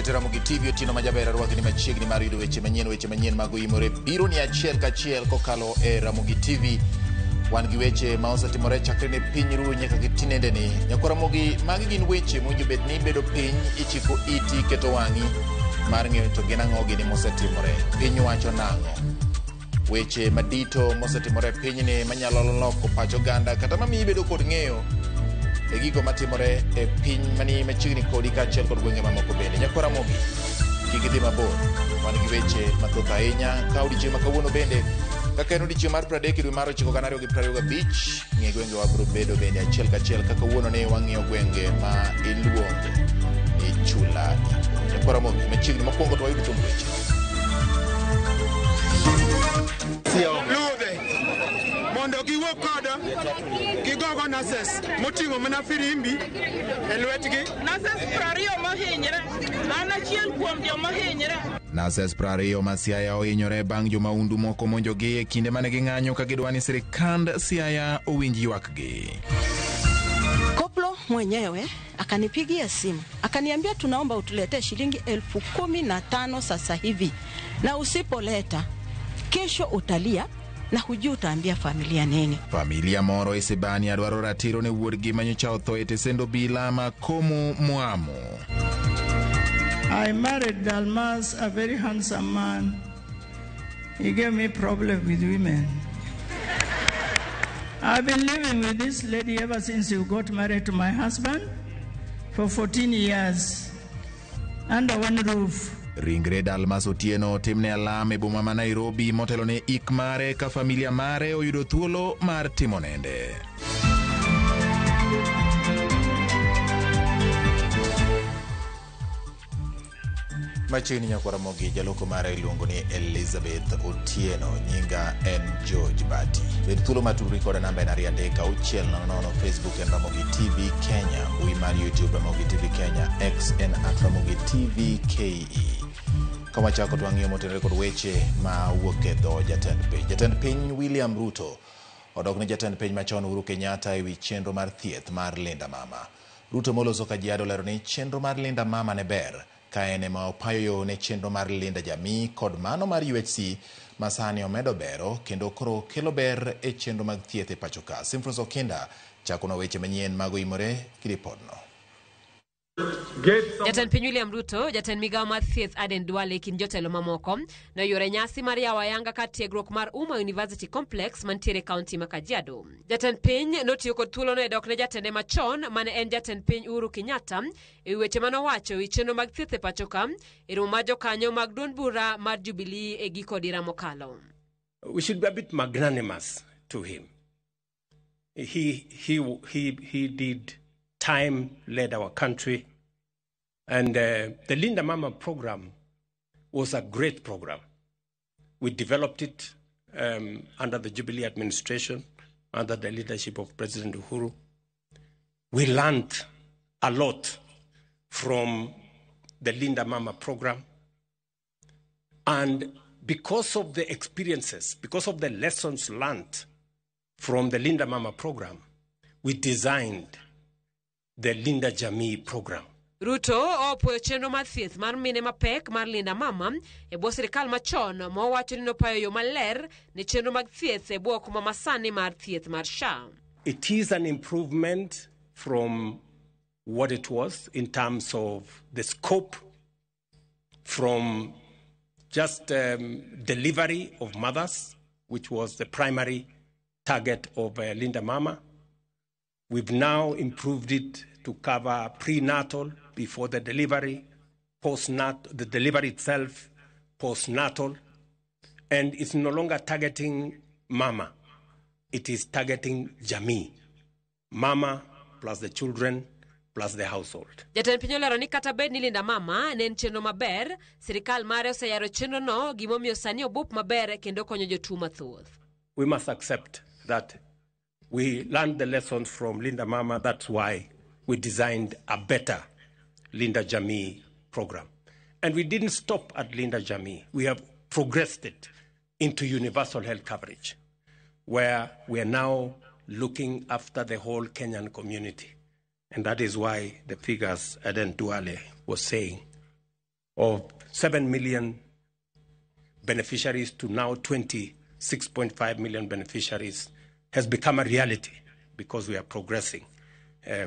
Ket Ramogi TV otieno ma jaber arwaki ni machiegni mar yudo weche manyien weche manyien mag oimore biro ni achiel kachiel kokalo e Ramogi TV. Wan gi weche ma osetimore chakre ne piny ru nyaka gi tinendeni. Nyakwa Ramogi, magi gin weche mowinjo bed ni ibedo piny, ichiko iti, iketo wang'i mar ng'eyo ni to gin ang'o gini mosetimore. Piny wacho nang'o? Weche madito mosetimore e pinyni manyalo loko pach oganda kata mamiyi ibedo kod ng'eyo e gigo matimore e piny mani machiegni kodi kaachiel kod gwenge mamoko bende. Nyakwa Ramogi, kik idhi mabor. Wan gi weche mathoth ahinya ka odiechieng' ma kawuono bende kaka en odiechieng' mar 30 e dwe mar 9 2025, ng'e gwengewa biro bedo bende achiel kachiel ka kawuono ni wang'iyo gwenge ma iluongo ni chula. Nyakwa Ramogi, machiegni mokwongo to wayud thund weche. Ludhe mondo giwuo koda gigogo nurses moting'o mana firimbi e lwetgi. Nurses 20 mohinyre, an achiel kuom joma ohinyre. Nurses 20 ma Siaya ohinyore bang' jomaundu moko monjogi e kinde mane ging'anyo ka gidwa ni sirikand Siaya owinj ywakgi. Koplo mwenyewe akanipigia simu akaniambia, tunaomba utuletee shilingi 15,000 sasa hivi, na usipoleta kesho utalia na hujui utaambia familia nini. Familia moro e Sibania dwaro ratiro ne wuodgi manyocha otho e tesend obila ma Komu Mwamu. I married Dalmas, a very handsome man. He gave me problem with women. I've been living with this lady ever since you got married to my husband for 14 years under one roof. Ringre Dalmas Otieno otimne alam e boma ma Nairobi motelo ne ik mare ka familia mare oyudo thuolo mar timo nende. Machiegni nyakwar Ramogi, jaloko mare iluongo ni Elizabeth Otieno, nyinga en George Bati. Bed thuolo mar tudri koda namba en 23600, Facebook en Ramogi TV Kenya, mbui mar YouTube Ramogi TV Kenya, X en @Ramogi TV KE. Ka wachako to wang'iyo motenore kod weche ma wuok e dho jatend piny. Jatend piny William Ruto odok ne jatend piny machon Uhuru Kenyatta e wi chenro mar thieth mar Linda Mama. Ruto moloso Kajiado olero ni chenro mar Linda Mama ne ber ka en ema opayo yo ne chenro mar Linda Jamii kod mano mar UHC ma sani omedo bero kendo koro kelo ber e chenro mag thieth e pacho ka. Simfros Okinda chakonwa weche manyien mag oimore gi ripodno. Jatend piny William Ruto, jatend migawo mar thieth Aden Duale kind jotelo mamoko noyuoro nyasi mar yawo ayanga kar tiegruok mar Umma University Complex mantiere e kaunti ma Kajiado. Jatend piny notiyo kod thuolono e dok ne jatende machon mane en jatend piny Uhuru Kenyatta e wi weche mane owacho e wi chenro mag thieth e pacho ka e romo mar jokanyo mag duond bura mar Jubilee e giko dira mokalo. We should be a bit magnanimous to him. He did time, led our country, and the Linda Mama program was a great program. We developed it under the Jubilee administration, under the leadership of President Uhuru. We learned a lot from the Linda Mama program. And because of the experiences, because of the lessons learned from the Linda Mama program, we designed the Linda Jamii program. Ruto opuoyo chenro mar thieth mar mine mapek mar Linda Mama e bwo sirikal machon ma owacho ni nopayo yo maler ne chenro mag thieth e bwo okumba masani mar thieth mar SHA. It is an improvement from what it was in terms of the scope, from just delivery of mothers, which was the primary target of Linda Mama. We've now improved it to cover prenatal, before the delivery, postnatal, the delivery itself, postnatal, and it's no longer targeting mama. It is targeting jamii, mama plus the children plus the household. Jatend piny olero ni kata bed ni Linda Mama ne en chenro maber, sirikal mare oseyaro chenrono gimomiyo sani obup maber kendo konyo jotuo mathoth. We must accept that we learned the lessons from Linda Mama. That's why we designed a better Linda Jamii program. And we didn't stop at Linda Jamii. We have progressed it into universal health coverage, where we are now looking after the whole Kenyan community. And that is why the figures Aden Duale was saying of 7 million beneficiaries to now 26.5 million beneficiaries has become a reality because we are progressing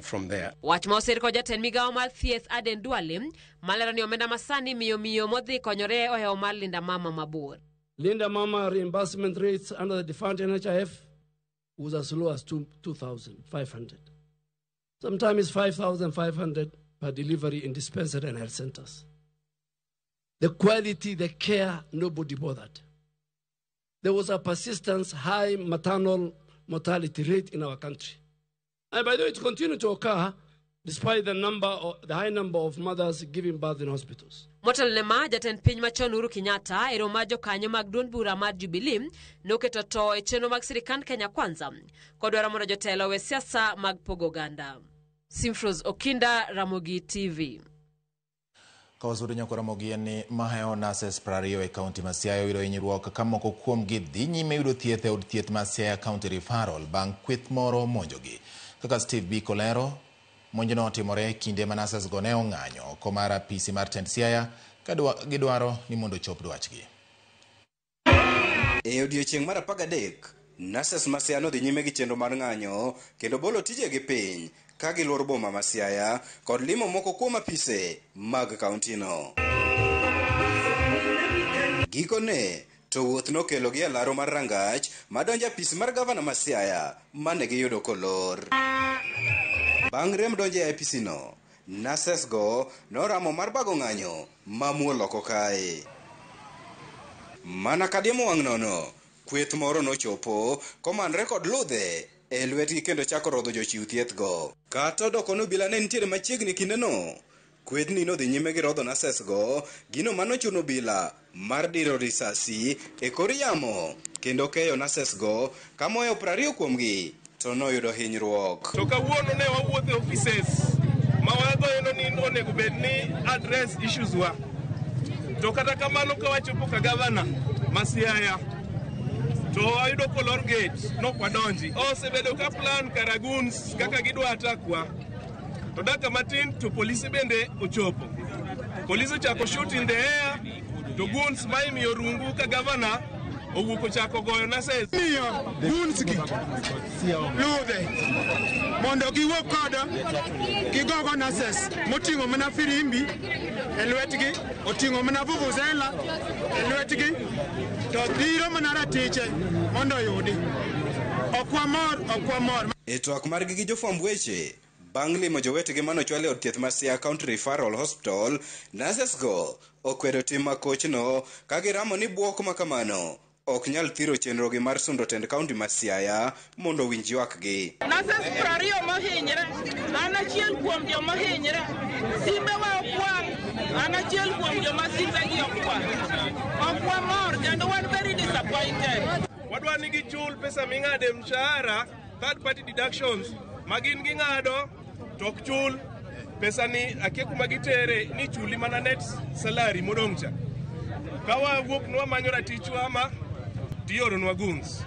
from there. Wach ma osir kod jatend migawo mar thieth Aden Duale malero ni omenda masani miyo miyo modhi konyore ohewo mar Linda Mama mabor. Linda Mama reimbursement rates under the defunct NHIF was as low as 2,500. Sometimes 5,500 per delivery in dispensary and health centers. The quality, the care, nobody bothered. There was a persistent high maternal mortality rate in our country. And by the way, it continued to occur despite the high number of mothers giving birth in hospitals. Motelo ne ma, jatend piny machon Uhuru Kenyatta e romo mar jokanyo mag duond bura mar Jubilee noketo to e chenro mag sirikand Kenya Kwanza kodwaro mondo jotelo owe siasa mag pogo oganda. Simfros Okinda, Ramogi TV. Ka wasudo nyako Ramogi en ni mahewo nurses 20 e kaunti ma Siaya oyudo hinyruok ka moko kuomgi dhi nyime yudo thieth e od thieth ma Siaya County Referral bang' kweth moro monjogi. Kaka Steve Biko lero, monjno otimore e kinde ma nurses go ne ong'anyo oko mar apisi mar tend Siaya ka gidwaro ni mondo ochop dwachgi. E odiechieng' mar 13, nurses ma Siaya nodhi nyime gi chenro mar ng'anyo kendo bolo tijegi piny ka giluoro boma ma Siaya kod limo moko kuom apise mag kauntino. Gikone to wuoth nokelogi e laro mar rangach madonjo apis mar gavana ma Siaya mane giyudo kolor. Bang' rem donjo e apisino, nurses go noramo mar bago ng'anyo mamuol oko kae. Mana kadiemo wang' nono, kweth moro nochopo komanre kod ludhe e lwetgi kendo chako rodho jochiw thieth go. Kata odoko ni obila ne nitiere machiegni kindeno, kwethni nodhi nyime gi rodho nurses go, gino manochuno obila mar diro risasi e kor yamo kendo keyo nurses go ka moyo 20 kuomgi to noyudo hinyruok. To kawuono ne wawuotho e offices ma wagoeno ni onego bed ni address issues wa. To kata kamano ka wachopo ka gavana ma Siaya to wayudo kolor gate nok wadonji. Osebedo ka plan karaguns kaka gidwa atakwa. To dakika matin to polisi bende ochopo. Polisi ochako shoot in the air to goons ma imiyo rungu ka gavana owuok ochako goyo nurses. Miyo goons gi ludhe mondo giwuog kodo gigogo nurses moting'o mana firimbi e lwetgi, oting'o mana vuvuzela e lwetgi, to dhiro mana ratiche mondo oyudi. Ok wamor, ok wamor. E twak margi gi jofwamb weche bang' limo jowetegi manochwal e od thieth ma Siaya County Referral Hospital, nurses go okwedo tim makochno ka giramo ni bwok ma kamano ok nyal thiro chenrogi mar sundo tend kaunti ma Siaya mondo owinj ywakgi. Nurses 20 mohinyre, an achiel kuom joma ohinyre. Simbe wa okwang', an achiel kuom joma simbegi okwang'. Ok wamor kendo wan very disappointed. Wadwa ni gichul pesa ming'ado e mshahara, third party deductions ma gin ging'ado to ok chul pesa ni akia kuma gitere ni chuli mana net salary modong' cha. Ka wawuok nwamanyo ratichwa ma tioronwa goons.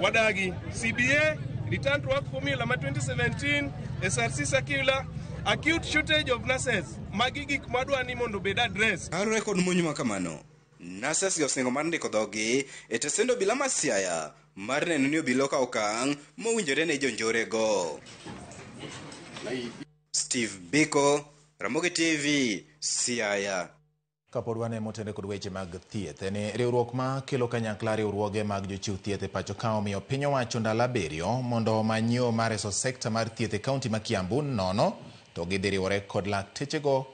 Wadagi CBA, return to work formula ma 2017, SRC circular, acute shortage of nurses. Magi gik madwa ni mondo obed address. Kaluwore kod monj ma kamano, nurses go osingo mar ndiko dhogi e tesend obila ma Siaya mar neno ni obila okawo okang' mowinjore ne jonjore go. Steve Biko, Ramogi TV, Siaya. Kapod wane motende kod weche mag thieth, en riwruok ma kelo kanyakla riwruoge mag jochiw thieth e pacho ka omiyo piny owacho ndalo 7 mondo omany yo mar reso sekta mar thieth e kaunti ma Kiambu nono to gidhi riwore kod laktechego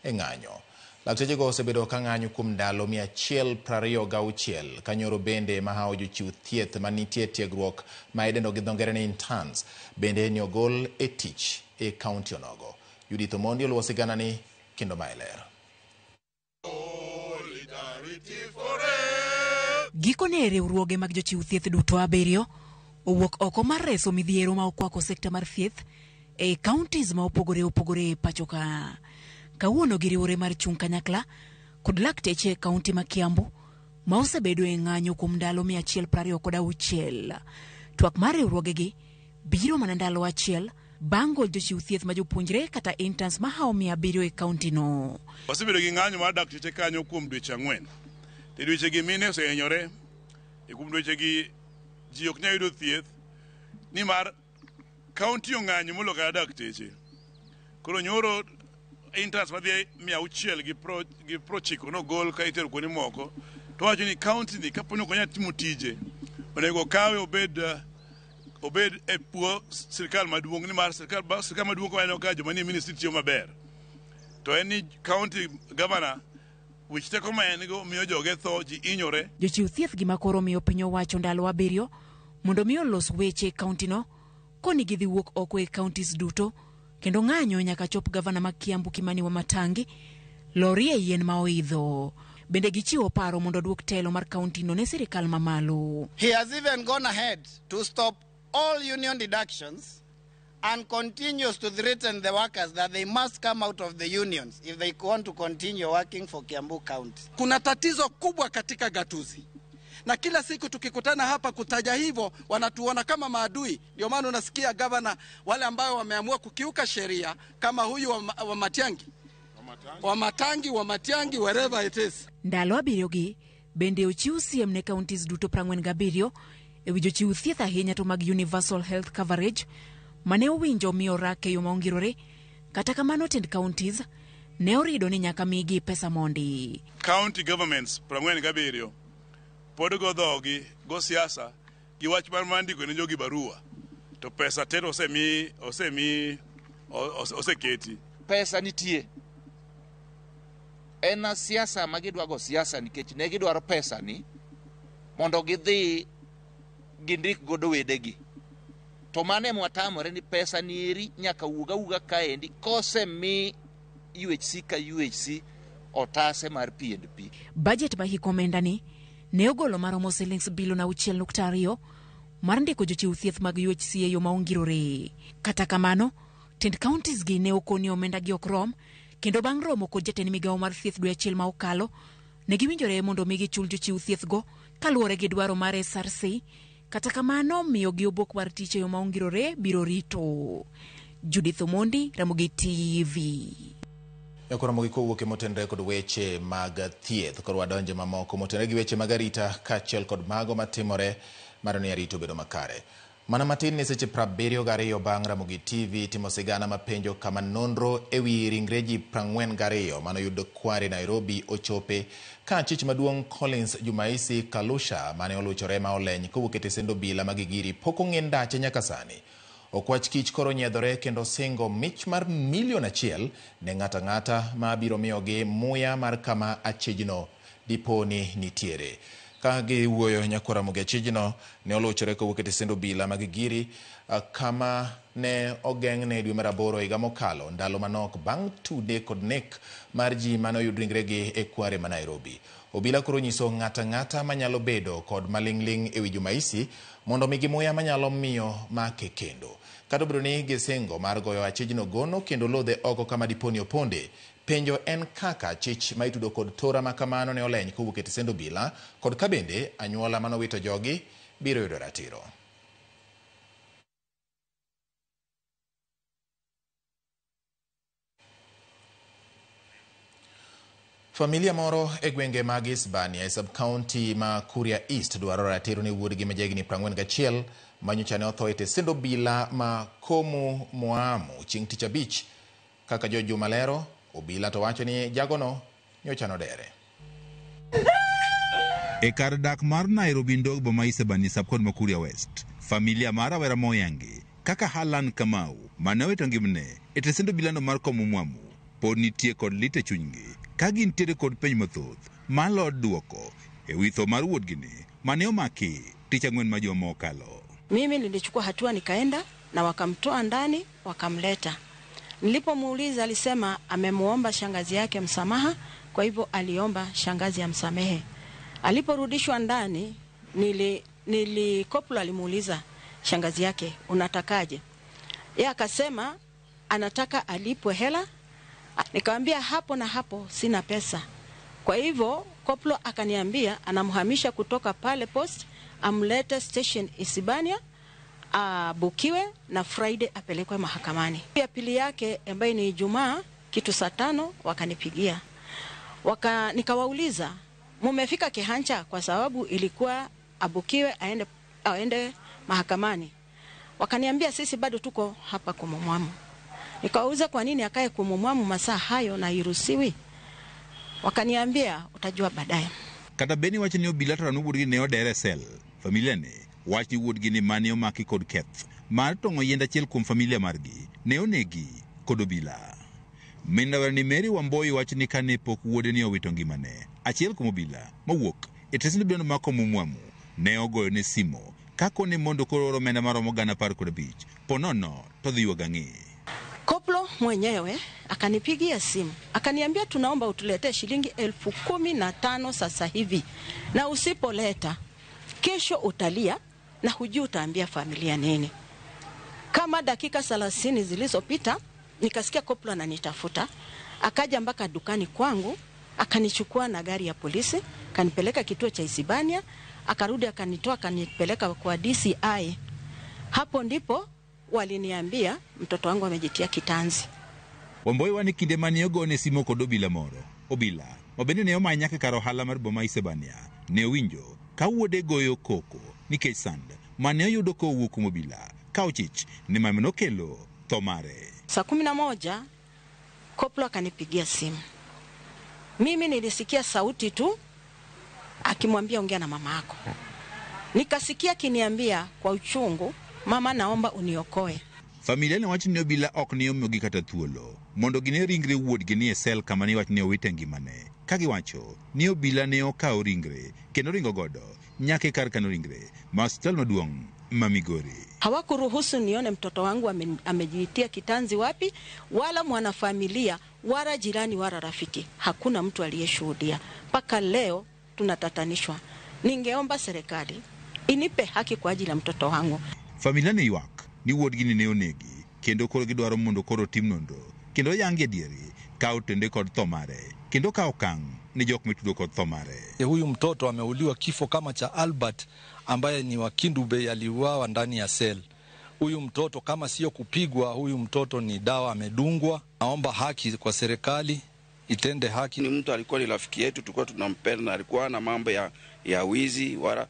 e ng'anyo. Laktechego osebedo ka ng'anyo kuom ndalo 126 kanyoro bende mahawo jochiw thieth manitie tiegruok ma idendo gi dho ngere ni interns bende ni ogol e tich e kaunti onogo. Judith Omondi oluwo siganani kendo mae ler. Gikone riwruoge mag jochiw thieth duto 7 owuok oko mar reso midhiero ma okwako sekta mar thieth e counties ma opogore opogore e pacho ka. Kawuono giriwore mar chung' kanyakla kod lakteche e kaunti ma Kiambu ma osebedo e ng'anyo kuom ndalo 126. Twak mar riwruogegi biro mana ndalo achiel Bang' gol jochiw thieth ma jopuonjre kata interns mahawo 700 e kaunti no. Wasebedo gi ng'anyo mar dakteche kanyo kuom dweche 4. To dweche gi mine osehinyore, e kuom dweche gi ji ok nyal yudo thieth nimar kaunti ong'anyo moloyo kata dakteche. Koro nyoro interns madhi 690 nogol ka itero kuonde moko. To wacho ni kaunti ni kapo ni ok onyal timo tije, onego okawe obed e puo sirkal maduong' nimar sirkal maduong' waneno ka joma nie ministry tiyo maber. To en ni county governor wich teko ma en go miyo joge tho, ji hinyore. Jochiw thieth gima koro miyo piny owacho ndalo 7 mondo mi olos weche e kaunti no koni gidhi wuok oko e counties duto kendo ng'anyo nyaka chop gavana ma Kiambu Kimani Wamatangi lorie yien ma oidho. Bende gichiwo paro mondo duok telo mar kaunti no ne sirikal mamalo. He has even gone ahead to stop all union deductions and continues to threaten the workers that they must come out of the unions if they want to continue working for Kiambu County. Kuna tatizo kubwa katika gatuzi. Na kila siku tukikutana hapa kutaja hivyo wanatuona kama maadui. Ndio maana unasikia governor wale ambao wameamua kukiuka sheria kama huyu wa Matiang'i, wherever it is. Ndalo 7 gi bende ochiw siem ne counties duto 47 e wi jochiw thieth ahinya to mag Universal Health Coverage mane owinjo miyo rak e yo maongirore. Kata kamano tend counties ne orido ni nyaka migi pesa mondi. County governments 47 pod go dhogi go siasa gi wach mar ndiko ne jogi barua to pesa tero oseketi. Pesa nitie. En siasa ma gidwago siasa nikech ne gidwaro pesa ni mondo gidhi gindik godo wedegi. To mano ema watamore ni pesa ni eri nyaka wuog awuoga kaendi kosemi UHC ka UHC otase mar P&P. Budget ma hik omenda ni ne ogolo maromo silings bilion 6.2 mar ndiko jochiw thieth mag UHC e yo maongirore. Kata kamano, tend counties gi ne okoni omenda gi ok rom, kendo bang' romo kod jatend migawo mar thieth dwe achiel ma okalo, ne giwinjore mondo mi gichul jochiw thieth go kaluwore gi dwaro mar SRC. Kata kamano, miyo gi obok mar tich e yo maongirore biro rito. Judith Omondi, Ramogi TV. Ramogi kowuok e motenre kod weche mag thieth, koro wadonje mamoko motenre gi weche mag arita kaachiel kod mago matimore mar ni arita obedo makare. Mana matin ni seche 72 bang' Ramogi TV timo sigana mapenjo kama nonro ewi ringre ji 42 manoyudo kware Nairobi ochope ka chich maduong' Collins Jumaisi Kalusha mane oluchore ma oleny kowuok e tesend obila ma Gigiri pok ong'e ndache nyaka sani. Okwach kich koro nyiedhore kendo singo mich mar 1 million ne ng'ato ang'ata ma biro miyogi muya mar kama achijno dipo ni nitiere. Ka giwuoyo nyakora Ramogi achijno ne oluchore kowuok e tesend obila ma Gigiri kama ne ogeng'ne dwe mar 8 higa mokalo ndalo manok bang' tude kod nek mar ji mane oyud ringregi e kware ma Nairobi. Obila koro nyiso ng'ato ang'ata manyalo bedo kod maling'ling' ewi Jumaisi mondo migi muya manyalo miyo make kendo. Kata obedo ni gisingo mar goyo achijno gono kendo lodhe oko kama diponi oponde, penjo en kaka chich ma itudo kod tora ma kamano ne oleny kowuok e tesend obila kod kabende anyuola manowito jogi biro yudo ratiro. Familia moro e gwenge mag Isbania e sub-county ma Kuria East dwaro ratiro ne wuodgi ma jahigni 41 manyocha ne otho e tesend obila ma Komu Moamu chieng' tich abich. Kaka George Juma lero, obila to wacho ni jagono nyocha nodere. E kar dak mar Nairobi Ndog boma Isebania sub-county ma Kuria West, familia mar rawera moyangi kaka Harlan Kamau mane owito ngimane e tesend obilano mar Komu Mwamu pod nitie kod lit e chunygi ka gintiere kod penj mathoth malo duoko e wi tho mar wuodgini mane omaki tich ang'wen ma juma mokalo. Mimi nilichukua hatua nikaenda na wakamtoa ndani wakamleta. Nilipomuuliza alisema amemuomba shangazi yake msamaha, kwa hivyo aliomba shangazi amsamehe. Aliporudishwa ndani koplo alimuuliza shangazi yake unatakaje? Yeye akasema anataka alipwe hela. Nikamwambia hapo na hapo sina pesa. Kwa hivyo koplo akaniambia anamhamisha kutoka pale post amlete station Isibania abukiwe na Friday apelekwe mahakamani. Ya pili yake ambayo ni Ijumaa kitu saa 5 wakanipigia. Nikawauliza mumefika Kehancha, kwa sababu ilikuwa abukiwe aende mahakamani. Wakaniambia sisi bado tuko hapa Kumumwamu. Nikawauliza kwa nini akae Kumumwamu masaa hayo na iruhusiwi? Wakaniambia utajua baadaye. Kata beni wach ni obila to wuodgi ne odere sel. Familia ne wach ni wuodgi ni mane omaki kod keth mar tong'o yiend achiel kuom familia margi ne onegi kod obila. Min rawera ni Mary Wamboi wach ni kane pok wuode ne owito ngimane, achiel kuom obila mowuok e tesend obila ma Komumwamu ne ogoyone simo kakone mondo koro oro omenda maromo 15,000 ponono to dhi yuago ang'e. Koplo mwenyewe akanipigia simu akaniambia tunaomba utuletee shilingi 15,000 sasa hivi, na usipoleta kesho utalia na hujui utaambia familia nini. Kama dakika 30 zilizopita nikasikia Koplo ananitafuta, akaja mpaka dukani kwangu, akanichukua na gari ya polisi, akanipeleka kituo cha Isibania, akarudi akanitoa akanipeleka kwa DCI. Hapo ndipo waliniambia mtoto wangu amejitia kitanzi. Wamboi wani kinde mane ogone simo kod obila moro. Obila mabende ne omany nyaka kar ohala mar boma Isebania ne owinjo ka wuode goyo koko nikech sand mane oyudo kowuok kuom obila ka ochich ni mano nokelo tho mare. Saa 11 Koplo akanipigia simu. Mimi nilisikia sauti tu akimwambia ongea na mama yako. Nikasikia akiniambia kwa uchungu, mama naomba uniokoe. Familia ne wacho ni obila ok ne omiyogi kata thuolo mondo gine ringre wuodgi ni e sel kama ne wach ni owite ngimane. Ka giwacho ni obila ne okawo ringre kendo ringo godo nyaka e kar kano ringre ma osiptal maduong' ma Migori. Hawakuruhusu nione mtoto wangu amejiitia kitanzi wapi, wala mwanafamilia, wala jirani, wala rafiki. Hakuna mtu aliyeshuhudia. Mpaka leo tunatatanishwa. Ningeomba serikali inipe haki kwa ajili ya mtoto wangu. Familia ne ywak ni wuodgi ni ne onegi kendo koro gidwaro mondo koro tim nonro kendo yangi adieri ka otende kod tho mare kendo ka okang' ni jok mitudo kod tho mare. Huyu mtoto ameuliwa kifo kama cha Albert ambaye ni wa Kindu Bay, aliuawa ndani ya sel. Huyu mtoto kama sio kupigwa, huyu mtoto ni dawa amedungwa. Naomba haki kwa serikali itende haki. Ni mtu alikuwa ni rafiki yetu, tulikuwa tunampenda na alikuwa na mambo ya wizi wala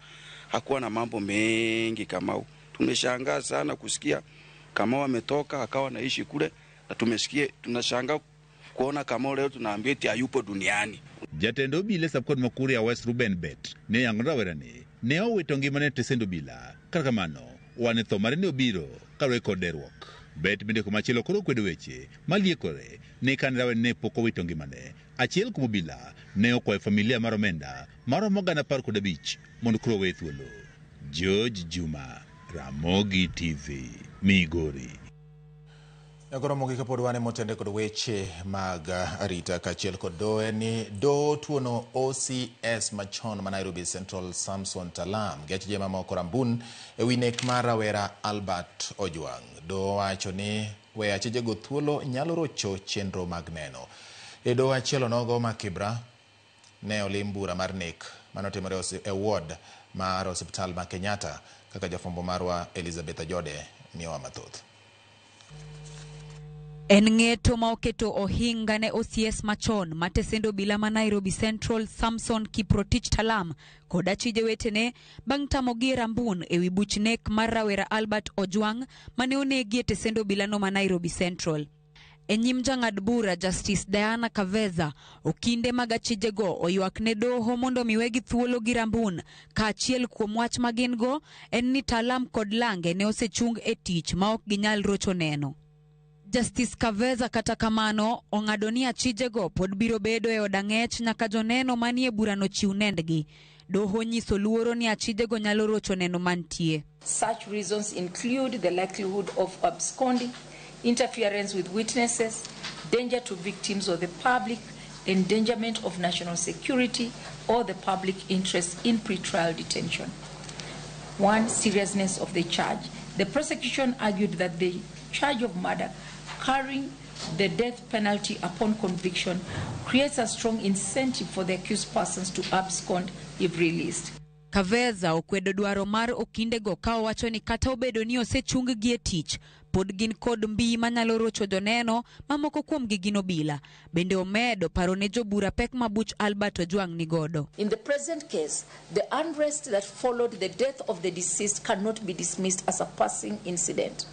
hakuwa na mambo mengi kama huu. Tumeshangaa sana kusikia kama ametoka akawa naishi kule, na tumesikia tunashangaa kuona kama leo tunaambiwa eti hayupo duniani. Jatend obila e subkod ma Kuria West Ruben Bet ne oyango rawera ni ne owito ngimane e tesend obila. Kata kamano, wane tho mare ne obiro kaluwore kod deruok. Bet bende komachielo koro kwedo weche maliekore ni kane rawera ne pok owito ngimane, achiel kuom obila ne okwayo familia mar omenda maromo 15,000 mondo koro oweye thuolo. George Juma, Ramogi TV, Migori. Nyakoromogi kapod wane motende kod weche mag arita kaachiel kod doho ni doho tuono OCS machon ma Nairobi Central Samson Talam gi achije mamoko Rambun ewi nek mar rawera Albert Ojwang. Doho wacho ni weyo achijego thuolo nyalo rocho chenro mag neno. E doho achiel onogo ma Kibra ne olim bura mar nek manotimore e ward mar osiptal ma Kenyatta, kaka jafwambo marwa Elizabeth Ajode miyowa mathoth. En ng'eto ma oketo ohinga ne OCS machon ma tesend obila ma Nairobi Central Samson Kiprotich Talam kod achije wetene bang' tamogi Rambun ewi buch nek mar rawera Albert Ojwang mane onegi e tesend obilano ma Nairobi Central. E nyim jang'ad bura Justice Diana Kaveza, okinde mag achijego oywak ne doho mondo miwegi thuolo gi Rambun, kaachiel kuom wach ma gin go en ni Talam kod Lange ne osechung e tich ma ok ginyal rocho neno. Justice Kaveza kata kamano ong'ado ni achijego pod biro bedo e od ang'ech nyaka joneno manie burano chiw nendgi. Doho nyiso luoro ni achijego nyalo rocho neno mantie. Such reasons include the likelihood of absconding, interference with witnesses, danger to victims or the public, endangerment of national security or the public interest in pretrial detention. 1. Seriousness of the charge. The prosecution argued that the charge of murder carrying the death penalty upon conviction creates a strong incentive for the accused persons to abscond if released. Kaveza okwedo dwaro mar okindego ka owacho ni kata obedo ni osechung-gi e tich, pod gin kod mbii manyalo rocho joneno mamoko kuomgi gin obila. Bende omedo paro ne jobura pek ma buch Albert Ojwang nigodo. In the present case, the unrest that followed the death of the deceased cannot be dismissed as a passing incident.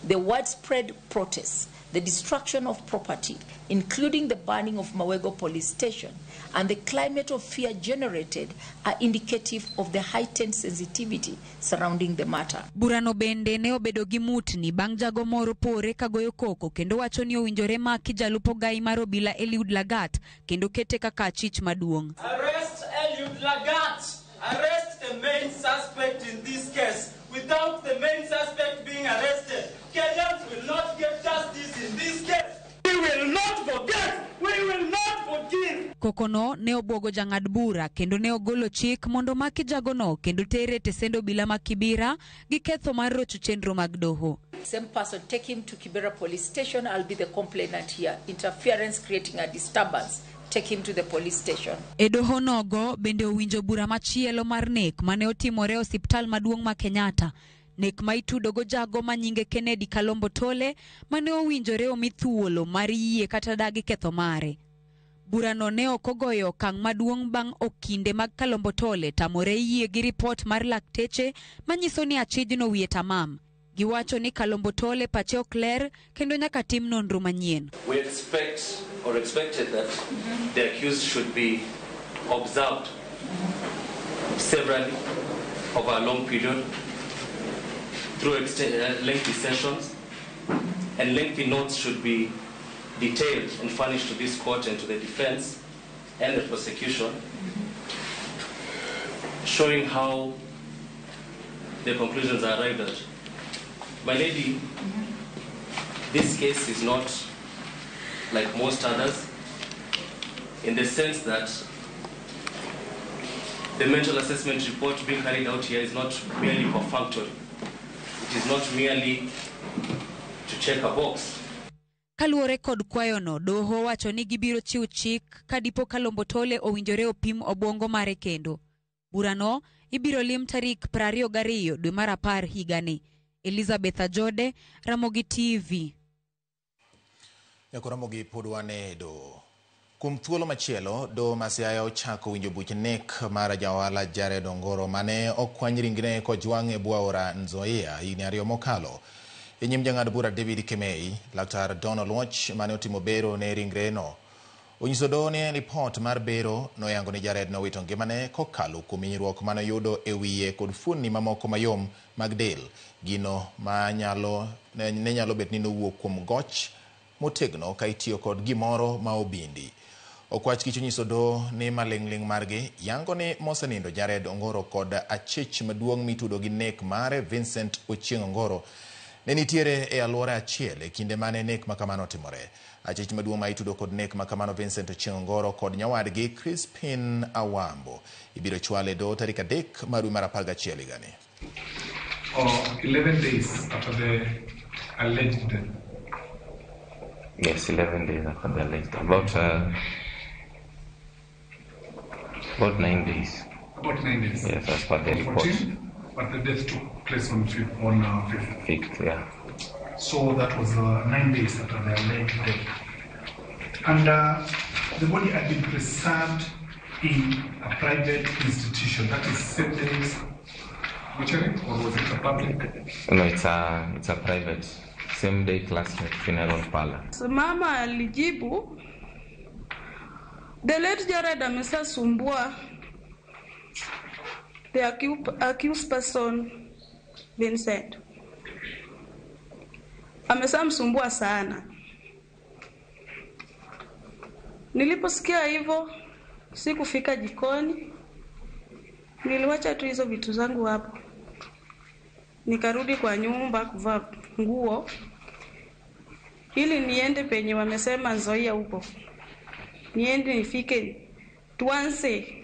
The widespread protests, the destruction of property, including the burning of Mawego police station, and the climate of fear generated are indicative of the heightened sensitivity surrounding the matter. Burano bende ne obedo gi mutni bang' jago moro pore ka goyo koko kendo wacho ni owinjore maki jalup ogai mar obila Eliud Lagat kendo kete kaka achich maduong'. Arrest Eliud Lagat! Arrest the main suspect in this case. Without the main suspect being arrested, Kenyans will not get justice in this case. We will not forget! We will not forgive! Kokono ne obwogo jang'ad bura kendo ne ogolo chik mondo maki jagono kendo tere e tesend obila ma Kibera gi ketho mar rocho chenro mag doho. Same person, take him to Kibera police station. I'll be the complainant here. Interference creating a disturbance. Take him to the police station. E doho nogo bende owinjo bura machielo mar nek mane otimore e osiptal maduong' ma Kenyatta. Nek ma itudo go jago ma nyinge Kennedy Kalombo Tole mane owinjore omi thuolo mar yie kata dagi ketho mare. Burano ne ok ogoyo okang' maduong' bang' okinde mag Kalombo Tole tamore yie gi ripot mar lakteche manyiso ni achijno wiye tamam. Giwacho ni Kalombo Tole pache ok ler kendo nyaka tim nonro manyien. We expect or expected that the accused should be observed severally over a long period through lengthy sessions, and lengthy notes should be detailed and furnished to this court and to the defense and the prosecution, showing how the conclusions are arrived at. My lady, this case is not like most others in the sense that the mental assessment report being carried out here is not merely perfunctory. It is not merely to check a box. Kaluwore kod kwayono, doho wacho ni gibiro chiwo chik ka dipo Kalombo Tole owinjore opim obwongo mare kendo. Burano ibiro lim tarik 22 dwe mar 10 higani. Elizabeth Ajode, Ramogi TV. Nyako Ramogi pod wan e doho. Kuom thuolo machielo, doho ma Siaya ochako winjo buch nek mar jaohala Jared Ongoro mane okwany ringre kojwang' e bwo aora Nzoia higni 2 mokalo. E nyim jang'ad bura David Kemei, Laktar Don Oluoch mane otimo bero ne ringreno onyiso doho ni ripot mar bero noyango ni Jared nowito ngimane kokalo kuom hinyruok mane oyudo e wiye kod fuonni mamoko mayom mag del. Gino ma ne nyalo bet ni nowuok kuom goch motegno ka itiyo kod gimoro ma obindi. Okwach kich onyiso doho ni maling'ling' margi yango ni mosenindo Jared Ongoro kod achich maduong' mitudo gi nek mare Vincent Ochieng' Ongoro ne nitiere e alwora achiel e kinde mane nek makamano otimore. Achich maduong' ma itudo kod nek makamano Vincent Ochieng' Ongoro kod nyawadgi Crispin Awambo ibiro chwal e doho tarik 3 mar dwe mar 11 higani. Or 11 days after the alleged death. Yes, 11 days after the alleged. About 9 days. About 9 days. Yes, as per the report. 14, but the death took place on 5th. On 5th. 5th, yeah. So that was 9 days after the alleged death. And the body had been preserved in a private institution. That is 7 days mortuary, or was it a public? No, it's a private, same day classmate funeral parlor. So mama alijibu, the late Jared amesasumbua the accused person Vincent. Amesamsumbua sana. Niliposikia hivyo sikufika jikoni. Niliwacha tu hizo vitu zangu hapo. Nikarudi kwa nyumba kuvaa nguo ili niende penye wamesema Nzoia huko. Niende nifike tuanze.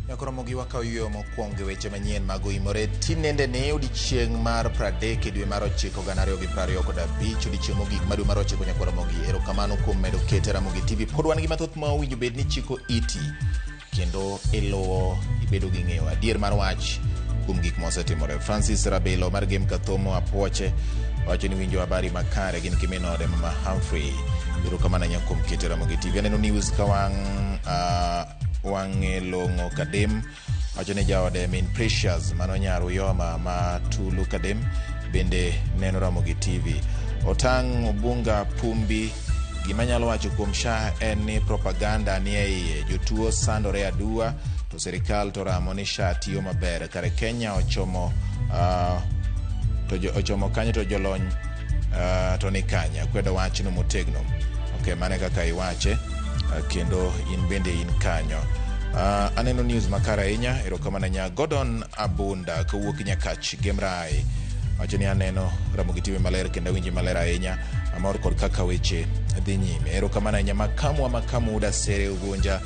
Nyako Ramogi wakawo yueyo mokwongo e weche manyien mag oimore tinende ne odiechieng' mar 30 e dwe mar 9 2025, odiechieng' mogik mar dwe mar 9. Nyako Ramogi, erokamano kuom medo kete Ramogi TV. Pod wan gi mathoth ma owinjo bed ni chiko iti. Kendo iluwo ibedo gi ng'eyo adier mar wach kuom gik mosetimore. Francis Rabelo mar Gem Kathomo Apuoche wacho ni winjo habari makare gin kiminode Mama Humphrey. Erokamano ahinya kuom keto Ramogi TV. Aneno news ka wang' wang'e long'o Kadem wacho ni jaode min Precious mano nyar Uyoma ma Tulu Kadem bende neno Ramogi TV. Otang' Obunga Pumbi gima nyalo wacho kuom SHA en ni propaganda ni e iye. Jotuo sandore aduwa to sirikal to ramo ni SHA tiyo maber. Kare Kenya ochomo to ochomo kanyo to jolony to ni kanye. Akwedo wachno motegno. Ok, mano e kaka iwache kendo in bende in kanyo. Aneno news makare ahinya. Erokamano ahinya Gordon Abunda kowuok Nyakach Gemrai. Wacho ni aneno Ramogi TV maler kendo awinji maler ahinya. Amor kod kaka weche dhi nyime. Erokamano ahinya makamu wa makamu Uda Sere Ugunja.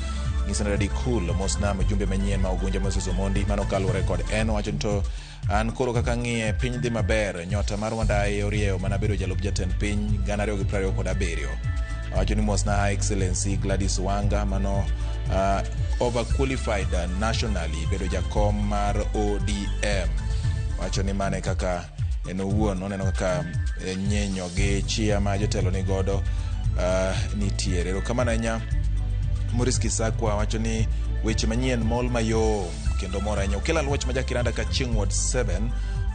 Nyisa ni Daddy Cool mosna mjumbe manyien ma Ugunja Moses Omondi. Mano kaluwore kod en wacho ni to an koro kaka ng'iye piny dhi maber. Nyota mar Wandayi orieyo mana bedo jalup jatend piny 2027. Wacho ni mosna High Excellency Gladys Wanga mano overqualified nationally bedo jakom mar ODM. Wacho ni mane kaka en owuon oneno kaka nyenyo gi chia ma jotelo ni godo nitiere. Erokamano ahinya Maurice Kisakwa wacho ni weche manyien mol mayom kendo mor ahinya. Okelo aluoch ma Jakiranda ka chieng' Ward 7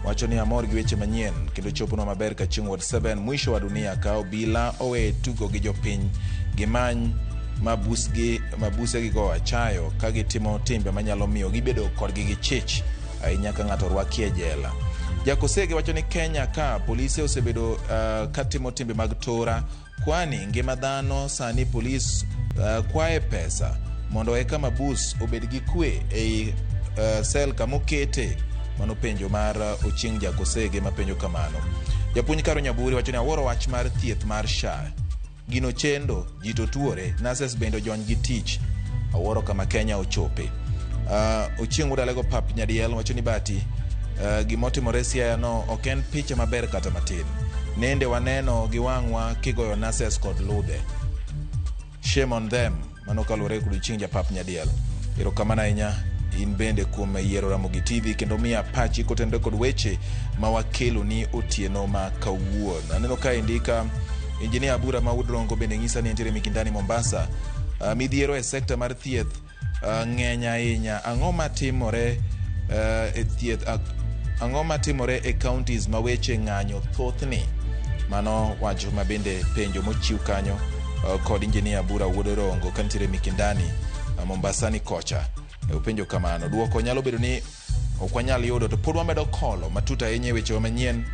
wacho ni amor gi weche manyien kendo choponwa maber ka chieng' Ward 7 mwisho wa dunia ka obila owe tugo gi jopiny gimany mabuse gigo achayo ka gitimo timbe manyalo miyo gibedo kodgi gi chich ahinya ka ng'ato orwaki e jela. Jakosege wacho ni Kenya ka polise osebedo katimo timbe mag tora kwani ngima dhano sani polis kwaye pesa mondo eka mabus obed gi kwe ei sel kamokete. Mano penjo mar Ochieng' Jakosege mapenjo kamano. Japuonj Karo Nyaburi wacho ni awuoro wach mar thieth mar SHA. Gino chendo, ji to tuore, nurses bende ojony gi tich. Awuoro kama Kenya ochope. Ochieng' Udalego Pap Nyadiel wacho ni bati gimotimore Siaya no ok en picha maber kata matin. Nende waneno gi wang'wa kigoyo nurses kod ludhe. Shame on them. Mano kaluwore kod Ochieng' Japap Nyadiel. Erokamano ahinya in bende kuom yiero Ramogi TV kendo miya pachi kotenore kod weche ma wakelo ni otieno ma kawuono. Aneno ka indika Engineer Abura ma Wuod bende nyisa ni entiere Mikindani Mombasa. Midhiero e sekta mar thieth ng'eny ahinya. Ang'o matimore e thieth ang'o matimore e counties ma weche ng'anyo thothni? Mano wach ma bende penjo mochiw kanyo kod Engineer Abura Wuod Rongo kantiere Mikindani Mombasa ni kocha. Openjo kamano. Duoko nyalo bedo ni ok wanyal yudo to pod wamedo kolo matut ahinya e weche manyien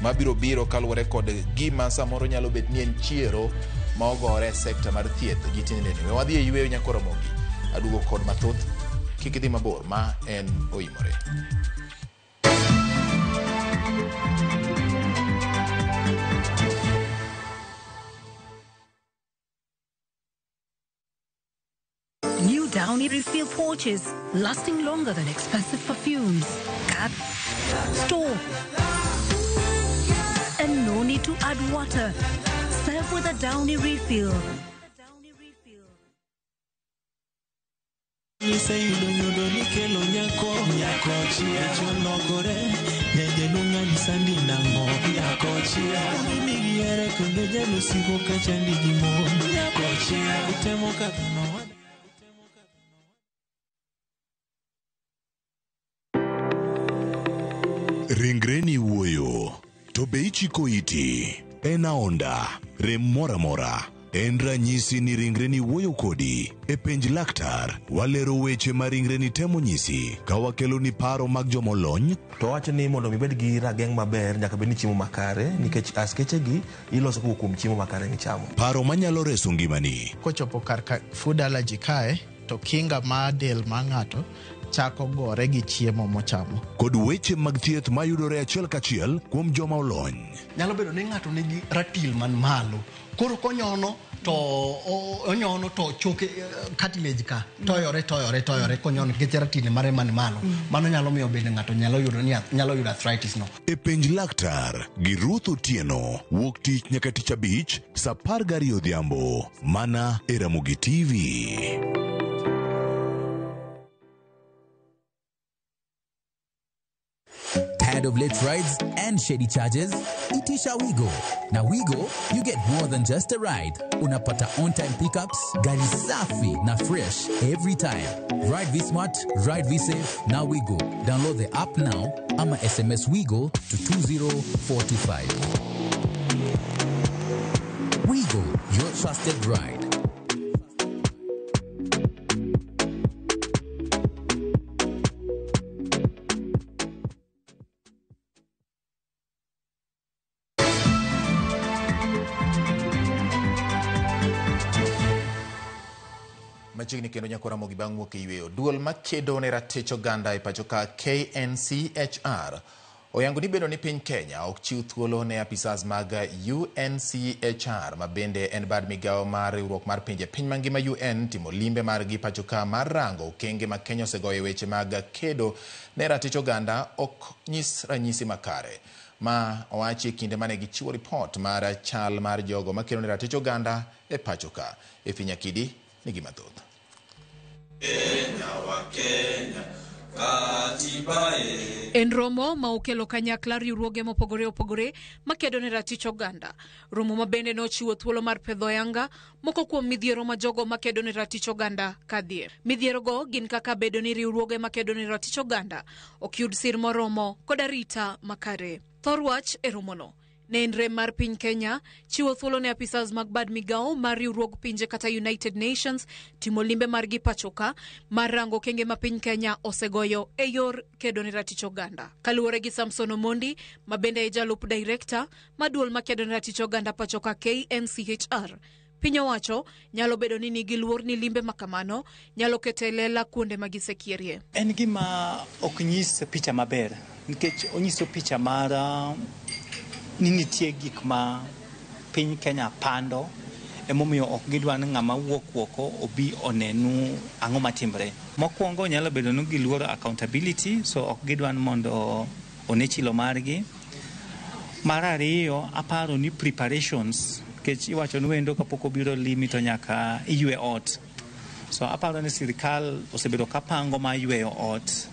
mabiro biro kaluwore kod gima samoro nyalo bet ni en chiero ma ogore e sekta mar thieth gi tinendeni. We wadhi e yweyo nyakoro Ramogi. Aduogo kod mathoth. Kik idhi mabor ma en oimore. New Downy refill pouches, lasting longer than expensive perfumes. Cut, store, and no need to add water. Serve with a Downy refill. Iseyudo nyodo nikelo nyako nyakochia cholokore nyajalunga sandi nango nyakochia migiere kendo jalusiko kachandi gi mon nyakochia utemo kadhano. Ringreni wuoyo, to be ichiko iti? En aonda, rem moro amora. En ranyisi ni ringreni wuoyo kodi. E penj laktar, walero weche ma ringreni temo nyisi ka wakeloni paro mag jomolony. To wacho ni mondo mi ibed gi rageng' maber nyaka bed ni chiemo makare nikech askechegi iloso kowuok kuom chiemo makare michamo. Paro manyalo reso ngimani. Kochopo kar ka food allergy kae, to kinga mar del mar ng'ato chako gore gi chiemo mochamo. Kod weche mag thieth mayudore achiel kachiel kuom joma olony. Nyalo bedo ni ng'ato nigi ratil man malo. Koro konyono to onyono to choke cartilage ka toyore toyore toyore konyono nikech ratil mare man malo. Mano nyalo miyo bende ng'ato nyalo yudo ni nyalo yudo arthritis no. E penj laktar gi Ruth Otieno wuok tich nyaka tich abich saa 12 odhiambo mana e Ramogi TV. Tired of late rides and shady charges? Itisha Wigo. Na Wigo, you get more than just a ride. Unapata on-time pickups, gari safi na fresh every time. Ride V-Smart, ride V-Safe, na Wigo. Download the app now ama SMS Wigo to 20425. Wigo, your trusted ride. Machiegni kendo nyako Ramogi bang' wuok e yweyo. Duol makedo ne ratich oganda e pacho ka KNCHR oyango ni bedo ni piny Kenya ok chiw thuolo ne apisas mag UNCHR ma bende en bad migawo mar riwruok mar pinje piny mangima UN timo limbe margi pacho ka mar rango okenge ma Kenya osegoyo e weche mag kedo ne ratich oganda ok nyis ranyisi makare. Ma owachi e kinde mane gichiwo ripot mar chal mar jogo makedo ne ratich oganda e pacho ka. Efi Nyakidi nigi mathoth. En romo ma okelo kanyakla riwruoge mopogore opogore makedo ne ratich oganda. Romo ma bende nochiwo thuolo mar pedho ayanga moko kuom midhiero ma jogo makedo ne ratich oganda kadhie. Midhierogo gin kaka bedo ni riwruoge makedo ne ratich oganda ok yud sir moromo kod arita makare. Thor wach e romono ne en rem mar piny Kenya chiwo thuolo ne apisas mag bad migawo mar riwruog pinje kata United Nations timo limbe margi pacho ka mar rango okenge ma piny Kenya osegoyo e yor kedo ne ratich oganda. Kaluwore gi Samson Omondi ma bende e jalup director ma duol makedo ne ratich oganda pacho ka KNCHR, piny owacho nyalo bedo ni nigi luor ni limbe makamano nyalo keto e lela kuonde ma gisekierie. En gima ok nyis picha maber nikech onyiso picha mar ni nitie gik ma piny Kenya pando emomiyo ok gidwa ni ng'ama wuok oko obi onenu ang'o matimre. Mokwongo nyalo bedo ni giluoro accountability, so ok gidwa ni mondo one chilo margi. Mar ariyo, aparo ni preparations, nikech iwacho ni wendo kapok obiro limi to nyaka iywe ot. So aparo ni sirikal osebedo kapango mar yweyo ot,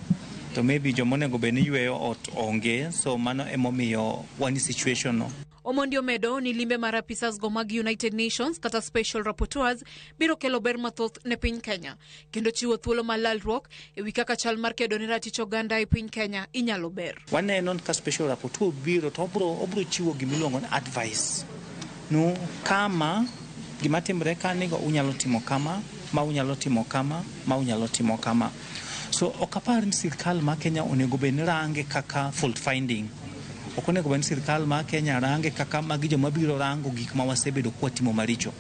to maybe joma onego bed ni yweyo ot onge, so mano emomiyo wan e situation no. Omondi omedo ni limbe mar apisas go mag United Nations kata Special Rapporteurs biro kelo ber mathoth ne piny Kenya kendo chiwo thuolo mar lalruok e wi kaka chal mar kedo ne ratich oganda e piny Kenya inyalo ber. Waneno ka Special Rapporteur biro to obro chiwo gimiluongo ni advice. No kama gima timre ka nigo unyalo timo kama, ma unyalo timo kama, ma unyalo timo kama. So ok apar ni sirkal ma Kenya onego bed ni range kaka fault finding. Ok onego bed ni sirkal ma Kenya range kaka magi joma biro rango gik ma wasebedo kwatimo maricho.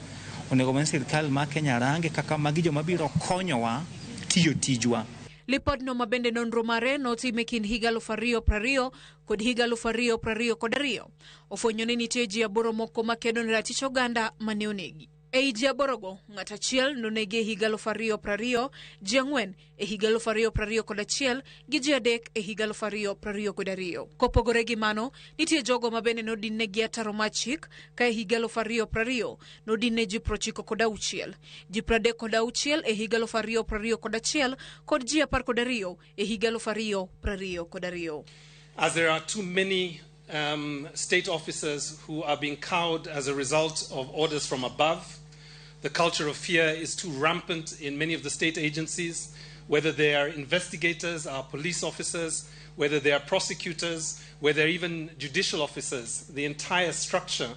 Onego bed ni sirkal ma Kenya range kaka magi joma biro konyowa tiyo tijwa. Lipodno ma bende nonro mare notim e kind higa 2020 kod higa 2022 ofwenyo ni nitie ji 8 moko makedo ne ratich oganda mane onegi. Ei ji 8go, ng'at achiel nonegi e higa 2020, ji 4 e higa 2021 gi ji 3 e higa 2022. Kopogore gi mano, nitie jogo ma bende nodin-negi ataro mar chik ka e higa 2020 nodin-ne ji 96, ji 36 e higa 2021 kod ji 12 e higa 2022. As there are too many state officers who are being cowed as a result of orders from above. The culture of fear is too rampant in many of the state agencies, whether they are investigators, are police officers, whether they are prosecutors, whether even judicial officers. The entire structure,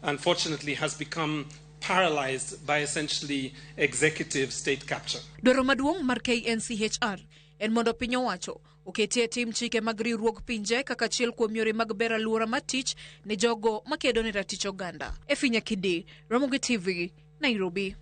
unfortunately, has become paralyzed by essentially executive state capture. Dwaro maduong' mar KNCHR en mondo piny owacho oketie tim chike mag riwruog pinje kaka achiel kuom yore mag bero alwora mar tich ne jogo makedo ne ratich oganda. Efi Nyakidi, Ramogi TV, Nairobi.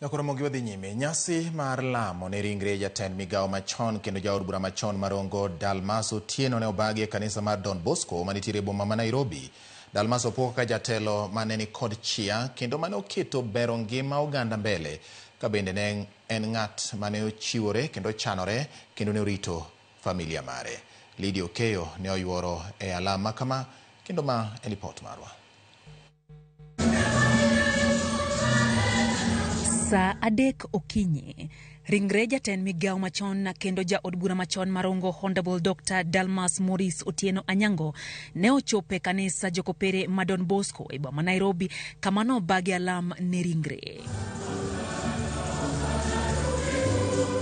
Nyako Ramogi wadhi nyime. Nyasi mar lamo ne ringre jatend migawo machon kendo jaod bura machon Marongo Dalmas Otieno ne obagi e kanisa mar Don Bosco manitiere e boma ma Nairobi. Dalmas opuo kaka jatelo mane ni kod chia kendo mane oketo bero ngima oganda mbele, ka bende ne en ng'at mane ochiwore kendo chanore kendo ne orito familia mare. Lydia Okeyo ne oyuoro e alama kama kendo ma en ripot marwa. Saa 3 okinyi, Ringre jatend migawo machon kendo jaod bura machon marongo Honorable Dr. Dalmas Maurice Otieno Anyango ne ochopo e kanisa Jokopere ma Don Bosco e boma Nairobi kama nobagi alam ne ringre.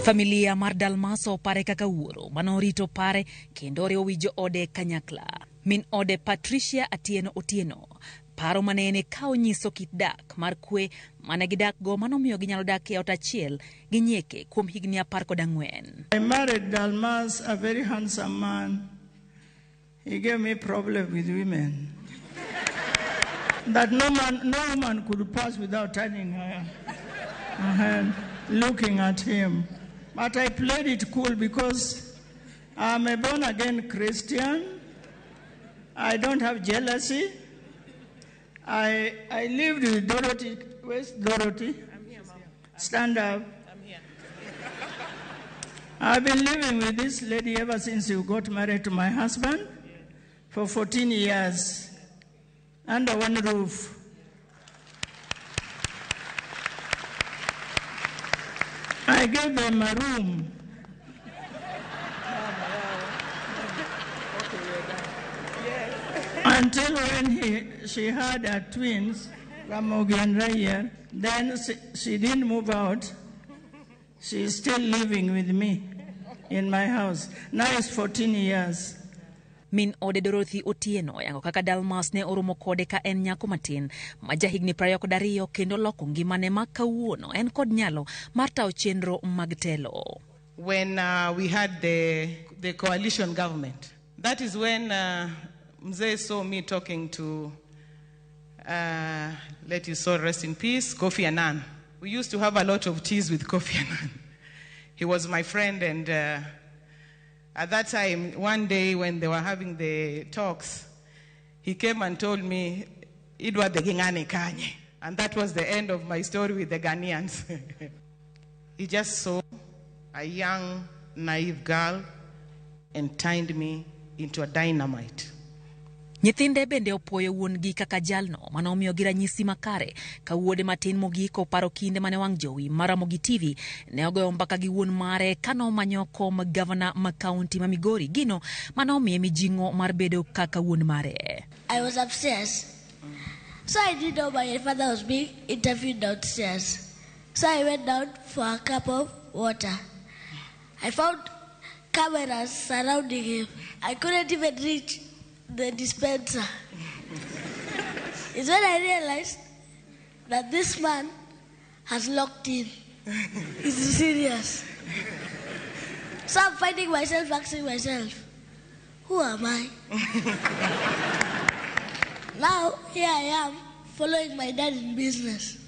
Familia mar Dalmas opare kaka wuoro manorito pare kendo oriwo wi joode kanyakla. Min ode Patricia Atieno Otieno paro manene ka onyiso kit dak mar kwe mane gidak go manomiyo ginyalo dak e ot achiel gi nyieke kuom higni 14. I married Dalmas, a very handsome man. He gave me problem with women. That no man, no woman could pass without turning her hand, looking at him. But I played it cool because I'm a born again Christian. I don't have jealousy. I lived with Dorothy. Where's Dorothy? I'm here, Mom. Stand up. I'm here. I've been living with this lady ever since you got married to my husband for 14 years under one roof. I gave them a room. Until when she had her twins, Ramogi and Raya, then she didn't move out. She is still living with me in my house. Now it's 14 years. Min ode Dorothy Otieno yango kaka Dalmas ne oromo kode ka en nyako matin ma jahigni 22 kendo loko ngimane ma kawuono en kod nyalo mar tayo chenro mag telo. When we had the coalition government, that is when Mzee saw me talking to, let his soul rest in peace, Kofi Annan. We used to have a lot of teas with Kofi Annan. He was my friend, and at that time, one day when they were having the talks, he came and told me, Idwa de Gingane Kanye. And that was the end of my story with the Ghanaians. He just saw a young, naive girl and turned me into a dynamite. Nyithinde bende opuoyo wuon-gi kaka jalno manomiyogi ranyisi makare ka wuode matin mogik oparo kinde mane wang' jowi mar Ramogi TV ne ogoyo mbaka gi wuon mare kanomanyo kom gavana ma kaunti ma Migori, gino manomiye mijing'o mar bedo kaka wuon mare. I was upstairs. So I didn't know my father was being interviewed downstairs. So I went down for a cup of water. I found cameras surrounding him. I couldn't even reach the dispenser. It's when I realized that this man has locked in. It's serious. So I'm finding myself asking myself, who am I? Now, here I am, following my dad in business.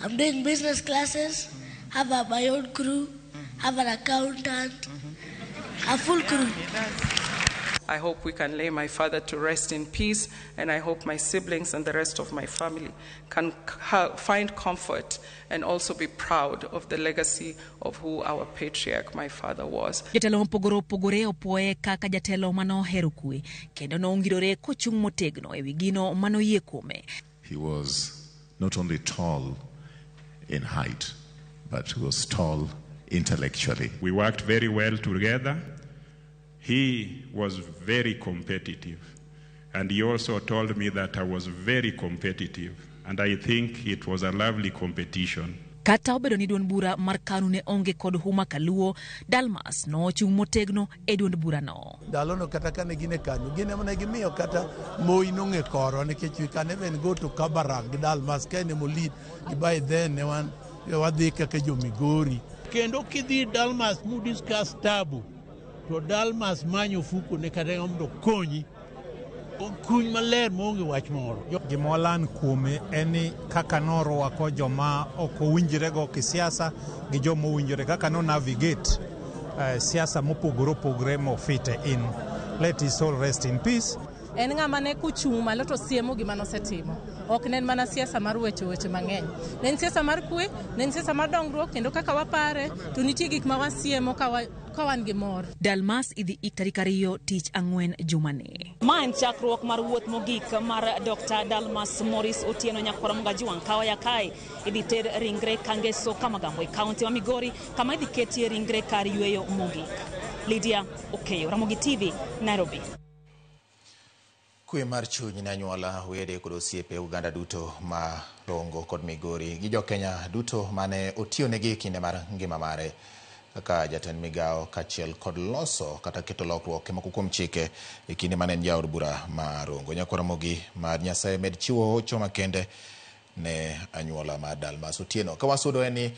I'm doing business classes, have my own crew, have an accountant, a full crew. I hope we can lay my father to rest in peace, and I hope my siblings and the rest of my family can find comfort and also be proud of the legacy of who our patriarch, my father, was. Jotelo mopogore opogore opuoye kaka jatelo manohero kwe kendo noongirore kochung' motegno ewi gino manoyie kuome. He was not only tall in height, but he was tall intellectually. We worked very well together. He was very competitive, and he also told me that I was very competitive, and I think it was a lovely competition. Kata obedo ni duond bura mar KANU ne onge kod huma kaluo, Dalmas nochung' motegno e duond burano. Ndalono kata kane gin e KANU, gin ema ne gimiyo kata Moi nong'e korwa nikech we can even go to Kabarak gi Dalmas ka en ema lead, by then ne wan wadhi kaka jo Migori. Kendo kidhi Dalmas mu discuss tabu, to Dalmas manyo fuko ne kata mondo konyi kuny maler maonge wach moro. Gima walan kuome en ni kaka norwako joma ok owinjrego kisiasa gi joma owinjore, kaka no navigate siasa mopogore opogore mofite in. Let his soul rest in peace. En ng'ama ne kochung' malo to siemo gima nosetimo. Ok ne en mana siasa mar weche mang'eny. Ne en siasa mar kwe, ne en siasa mar dongruok, kendo kaka wapare to nitie gik ma wasiemo ka wan gi mor. Dalmas idhi ik tarik 2 tich ang'wen jumani. Ma en chakruok mar wuoth mogik mar Dr. Dalmas Morris Otieno Nyakwara Mugajuang Kawaya kae idhi ter ringre Kangeso Kamagambo e kaunti ma Migori kama idhi ketie ringre kar yweyo mogik. Lydia Okeyo, Ramogi TV, Nairobi. Kwe mar chuny ne anyuola, wede kod osiepe oganda duto ma Rongo kod Migori gi jo Kenya duto mane otiyonegi kinde mar ngima mare kaka jatend migawo kaachiel kod loso kata keto lokruok e moko kuom chike e kinde mane en jaod bura ma Rongo. Nyakwar Ramogi mar Nyasaye med chiwo hocho makende ne anyuola mar Dalmas Otieno. Ka wasudo en ni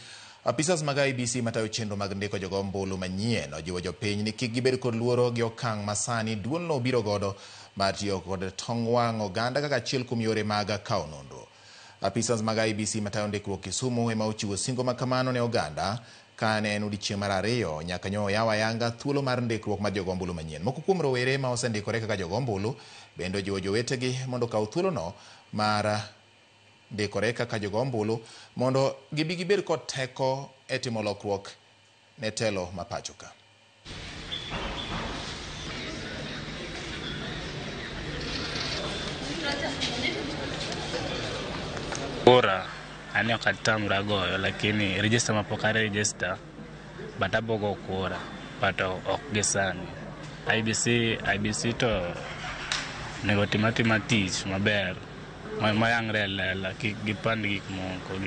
apisas mag IEBC matayo chenro mag ndiko jogo ombulu manyien ojiwo jopiny ni kik gibed kod luoro gi okang' masani duolno biro godo mar tiyo kod tong wang' oganda kaka achiel kuom yore mag kawo nonro. Apisas mag IEBC matayo ndikruok Kisumu ema ochiwo singo makamano ne oganda ka ne en odiechieng' mar 2 nyaka nyo oyaw ayanga thuolo mar ndikruok mar jogo ombulu manyien. Moko kuom rowere ma osendikore kaka jogo ombulu bende ojiwo jowetegi mondo okaw thuolono mar ndikore kaka jogo ombulu mondo gibi gibed kod teko e timo lokruok ne telo ma pacho ka. Kura ane ok atamra goyo, lakini register mapok aregister but abogo kura but ok gi sani. IBC to onego tim atima tich maber mayangre e lela, kik gipand gik moko,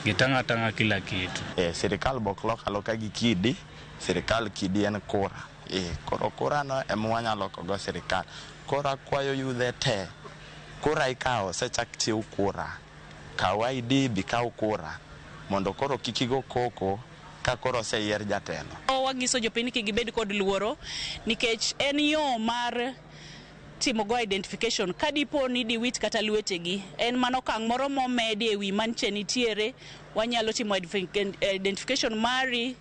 gitang' atang'a kila kitu. Sirikal bok lok aloka gi kidi, sirikal kidi en kura. Koro kura no ema wanyalo loko go sirikal. Koro akwayo yudhe te, kura ikawo osechak chiw kura. Kaw ID bi kaw kura mondo koro kik igo koko ka koro oseyier jatelo. Wanyiso jopiny kik gibed kod luoro nikech en yo mar timo go identification kadipo ni diwit kata lwetegi en mano okang' moro momedi ewi manche nitiere. Wanyalo timo identification mari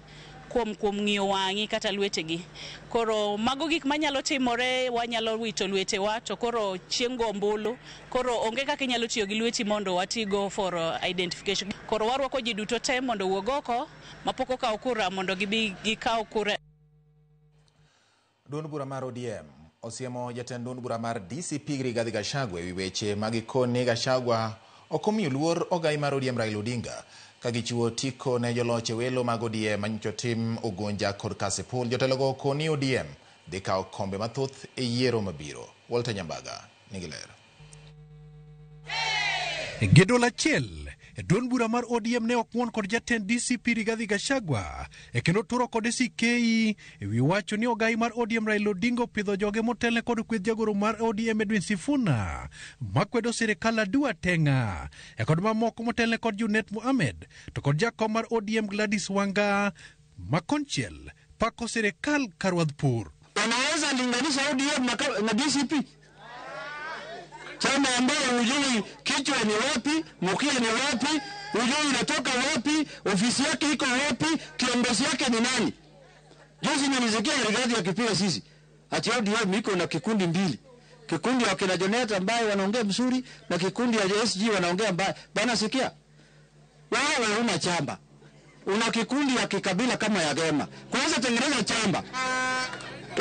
kuom ng'iyo wang'i kata lwetegi. Koro mago gik manyalo timore, wanyalo wito lwetewa to koro chieng' go ombulu, koro onge kaka inyalo tiyo gi lweti mondo watigo for identification. Koro warwako ji duto te mondo owuog oko mapok okawo kura mondo gibi gikaw kura. Duond bura mar ODM osiemo jatend duond bura mar DCP Rigathi Gachagua ewi weche ma gikone Gachagua ok omiyo luor ogai mar ODM Raila Odinga ka gichiwo otiko ne joloch e welo mag ODM manyicho tim Ugunja kod Kasipul. Jotelogo okoni ODM dhi kawo kombe mathoth e yiero mabiro. Walter Nyambaga nigi ler. Gi duol achiel, duond bura mar ODM ne ok ng'won kod jatend DCP Rigathi Gachagua e kendo turo kode CK ewi wacho ni ogai mar ODM Raila Odinga opidho joge motelne kod kweth jagoro mar ODM Edwin Sifuna makwedo sirikal Adua Teng'a e kod mamoko motelne kod Junet Mohamed to kod jakom mar ODM Gladys Wanga ma konchiel pako sirikal karwadh pur. Unaweza linganisha ODM na DCP? Chama ambayo hujui kichwa ni wapi, mkia ni wapi, hujui inatoka wapi, ofisi yake iko wapi, kiongozi yake ni nani. Juzi nilisikia Rigathi akipiga sisi ati ODM iko na kikundi mbili. Kikundi ya kina Jonet ambaye wanaongea mzuri na kikundi ya SG wanaongea mbaya. Bana sikia, wewe una chamba. Una kikundi ya kikabila kama ya Gema. Kwanza tengeneza chamba.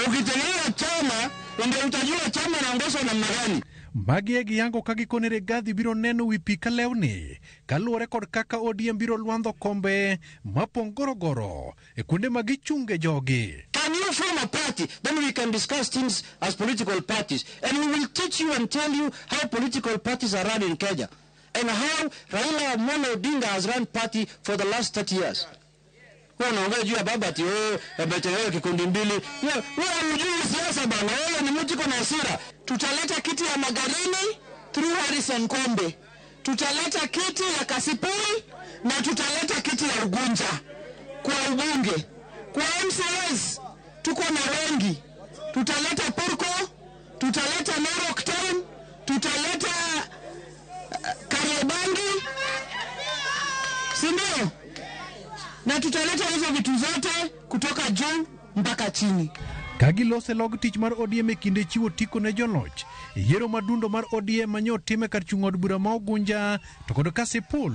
Ukitengeneza chama ndio utajua chama inaongozwa namna gani. Magi e giyango ka gikone Rigathi biro neno wi pi kalewni kaluwore kod kaka ODM biro lwandho kombe mapong' gorogoro e kuonde ma gichunge jogi. Can you form a party? Then we can discuss things as political parties. And we will teach you and tell you how political parties are run in Kenya. And how Raila Amolo Odinga has run party for the last 30 years. Wewe unaongea juu ya baba ati wewe umetengeza kikundi mbili. Wewe hujui siasa bana, wewe ni mtu iko na hasira. Tutaleta kiti ya Magarini through Harrison Kombe. Tutaleta kiti ya Kasipul na tutaleta kiti ya Ugunja kwa ubunge. Kwa MCAs tuko na wengi. Tutaleta Purko, tutaleta Narok Town, tutaleta Kariobangi. Si ndio? Na tutaleta hizo vitu zote kutoka juu mpaka chini. Ka gilose log tich mar ODM e kinde chiwo otiko ne joloch e yiero madundo mar ODM manye otim e kar chung' od bura ma Ugunja to kod Kasipul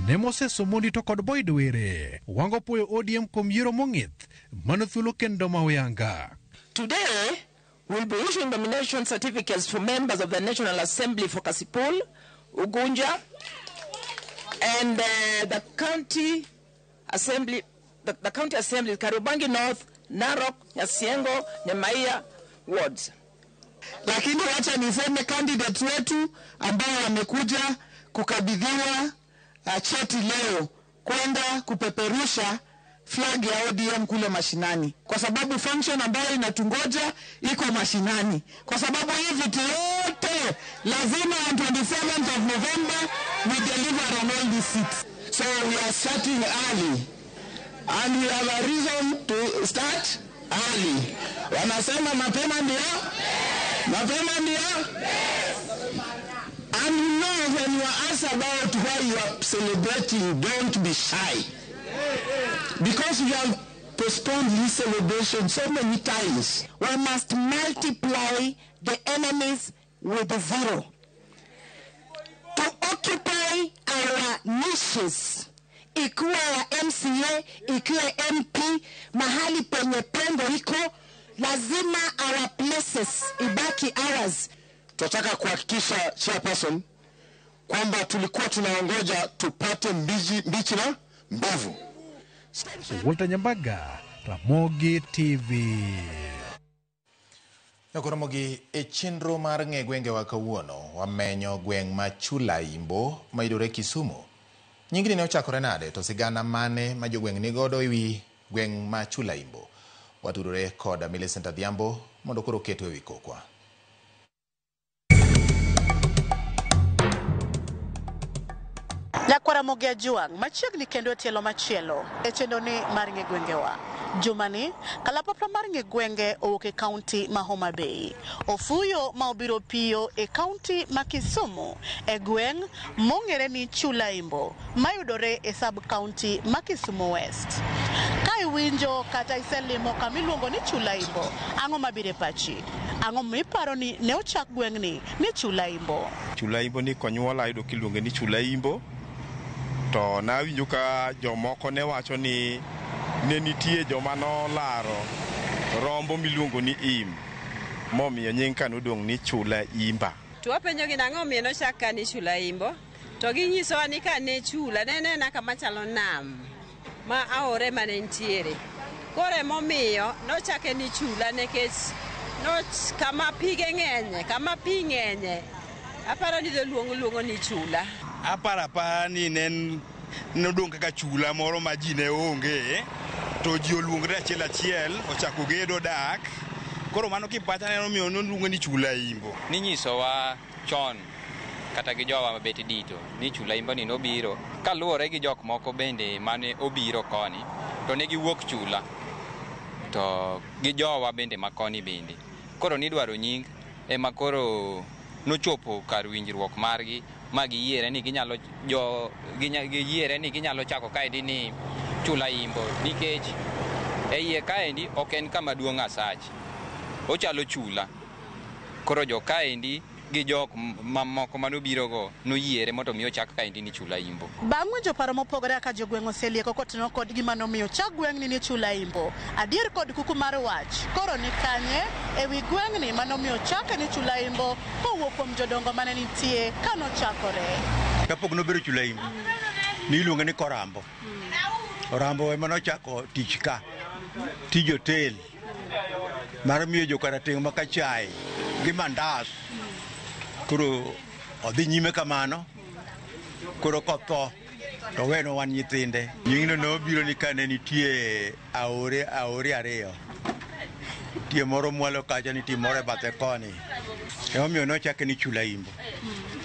ne Moses Omondi to kod Boyd Were. Wanga opuoyo ODM kuom yiero mong'ith mano thuolo kendo ma oyanga. Today, we'll be issuing nomination certificates for members of the National Assembly for Kasipul, Ugunja, and the County Assembly, the County Assembly, Kariobangi North, Narok, Nasiengo, Nyamaiya wards. Lakini wacha niseme candidates wetu ambao wamekuja kukabidhiwa cheti leo kwenda kupeperusha flag ya ODM kule mashinani, kwa sababu function ambayo inatungoja iko mashinani, kwa sababu hii viti yote lazima on 27th of November we deliver on all these seats. So we are starting early and we have a reason to start early. Wanasema mapema ndio? Mapema ndio? And you know, when you are asked about why you are celebrating, don't be shy. Because we have postponed this celebration so many times. We must multiply the enemies with zero. To occupy our niches, ikiwa ya MCA, ikiwa MP, mahali penye pengo iko, lazima our places ibaki ours. Tunataka kuhakikisha chairperson kwamba tulikuwa tunaongoja tupate mbichi na mbovu. Walter Nyambaga, Ramogi TV. Ramogi, e chenro mar ng'e gwengewa kawuono, wamenyo gweng' ma Chula Imbo mayudore Kisumu. Nyingni ne ochakore nade to sigana mane ma jogweng' nigodo ewi gweng' ma Chula Imbo? Watudore kod Millicent Adhiambo mondo koro oketwe ewi kokwa. Nyakwara Ramogi Ajwang' machiegni kendo e tielo machielo e chenro ni mar ng'e gwengewa. Jumani, kalapapla mar ng'e gwenge owuok e kaunti ma Homa Bay. Ofuyo ma obiro piyo e kaunti ma Kisumu e gweng' mong'ere ni Chula Imbo mayudore e sub kaunti ma Kisumu West. Ka iwinjo kata iselimo kama iluongo ni Chula Imbo, ang'o mabiro e pachi? Ang'o miparo ni ne ochak gweng'ni ni Chula Imbo? Chula Imbo ni konyuola ayudo kiluonge ni Chula Imbo. To nawinjo ka jomoko ne wacho ni ne nitie joma nolaro rombo miluongo ni im, momiyo nying ka nodong' ni Chula Imba. To wapenjogi nang'o miyo nochak ka ni Chula Imbo, to ginyisowa ni ka ne chula ne nena kama chalo nam ma aore mane nitiere. Koro emomiyo nochake ni chula nikech kama pige ng'enye, kama pi ng'enye, aparo ni dholuongo luongo ni chula. Aparo ni ne nodong' kaka chula moro ma ji ne onge, to ji oluongre achiel achiel, ochako gedo dak. Koro mano kipacha ne omiyo noluonge ni Chula Imbo. Ninyisowa chon kata gi jowa mabet dito ni Chula Imbo ni nobiro kaluwore gi jok moko bende mane obiro koni to ne giwuok chula to gi jowa bende makoni bende. Koro nidwaro nying ema koro nochopo kar winjruok margi ma giyiere ni ginyalo giyiere ni ginyalo chako kaendi ni Chula Imbo nikech e iye kaendi ok en kama duong' asach, ochalo chula. Koro jo kaendi gi jok mamoko manobirogo noyiere mondo mi ochak kaendi ni Chula Imbo. Bang' winjo paro mopogore kaka jogweng' oselieko kotenore kod gima nomiyo chak gweng'ni ni Chula Imbo, adier kod kuku mar wach koro ni kanye ewi gweng'ni manomiyo chake ni Chula Imbo kowuok kuom jodongo mane nitie kanochakore. Kapok nobedo Chula Imbo, niluonge ni Korambo. Orambo ema nochako tich ka, tij hotel mar miyo jokarateng' maka chae gi mandas. Koro odhi nyime kamano, koro kotho to weno wan nyithinde. Nyingno nobiro ni kane nitie aore ariyo. Nitie moro mwalo kacha, nitie moro e bathe koni. Emomiyo nochake ni Chula Imbo.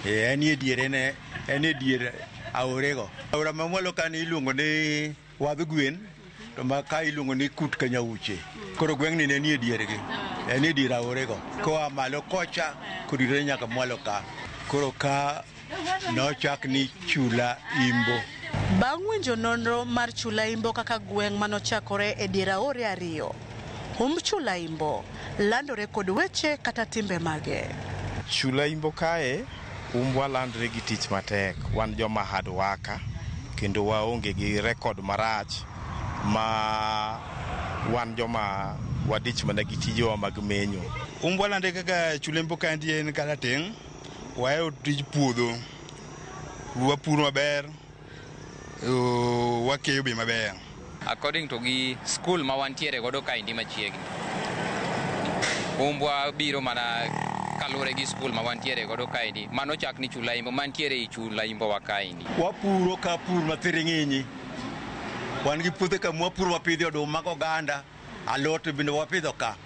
En e diere ne, en e dier aorego. Aora ma mwalo kani iluongo ni Wadh Gwen, to ma ka iluongo ni Kut Kanyauche. Koro gweng'ni ne nie diergi. En e dier aorego. Koa malo kocha kodire nyaka mwalo ka. Koro ka nochak ni Chula Imbo. Bang' winjo nonro mar Chula Imbo kaka gweng' manochakore e dier aore ariyo, Humb Chula Imbo landore kod weche kata timbe mage. Chula Imbo kae umbwa landre gi tich matek. Wan joma hard worker kendo waonge gi record marach ma wan joma wadich mana gi tijewa mag menyo. Umbwa landre kaka Chula Imbo kaendi en karateng', wahero tij puodho, wapuro maber, wakeyo be maber. According to gi school ma wantiere godo kaendi machiegni, umbwa biro mana kaluwore gi skul ma wantiere godo kaendi mano chak ni Chula Imbo mantiere ei Chula Imbo wa kaendi. Wapuro ka pur mathiring'inyi. Wan gi puothe ka mwapuro wapidho oduma goganda, alot bende wapidho ka.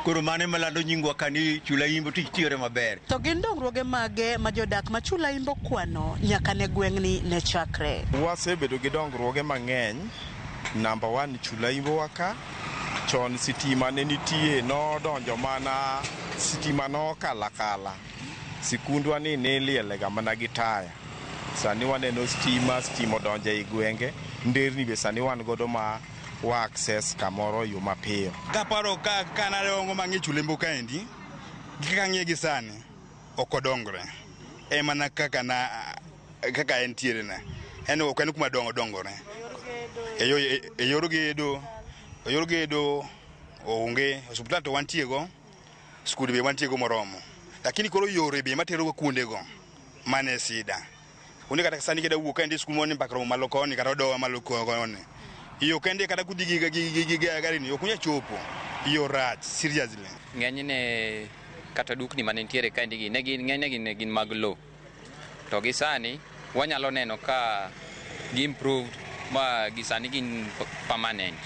Koro mano ema lando nyingwa ka ni Chula Imbo tich tiyore maber. To gin dongruoge mage ma jodak ma Chula Imbo kwano nyaka ne gweng'ni ne chakre? Wasebedo gi dongruoge mang'eny. Namba 1, Chula Imbo wa ka chon sitima ne nitie, nodonjo mana sitima nokalakala. Sikundwa ni ne ilielega mana gi taya. Sani waneno stima odonjo ei gwenge, nderni be sani wan godo ma wa access kamoro yo mapiyo. Kaparo ka nadongo mang'e Chula Imbo kaendi, gi kaka ang'iye gi sani, ok odongre. En mana kaka kaka entiere na. En ok en kuma dongore. E yor gedo onge, osiptal to wantie go, skul be wantie go moromo. Lakini koro yore be matero kuondego mane sida. Onge kata sani kida wuok kaendi skul moni mpaka romo malo koni kata odowa malo koni. Yo kende kata kudhi gi gari ni ok unyal chopo. Yo rach seriously. Ng'enyne kata dukni mane nitiere kaendi gi ne gin ng'enyne ne gin mag lowo. To gi sani wanyalo neno ka gi improved ma gi sani gin permanent.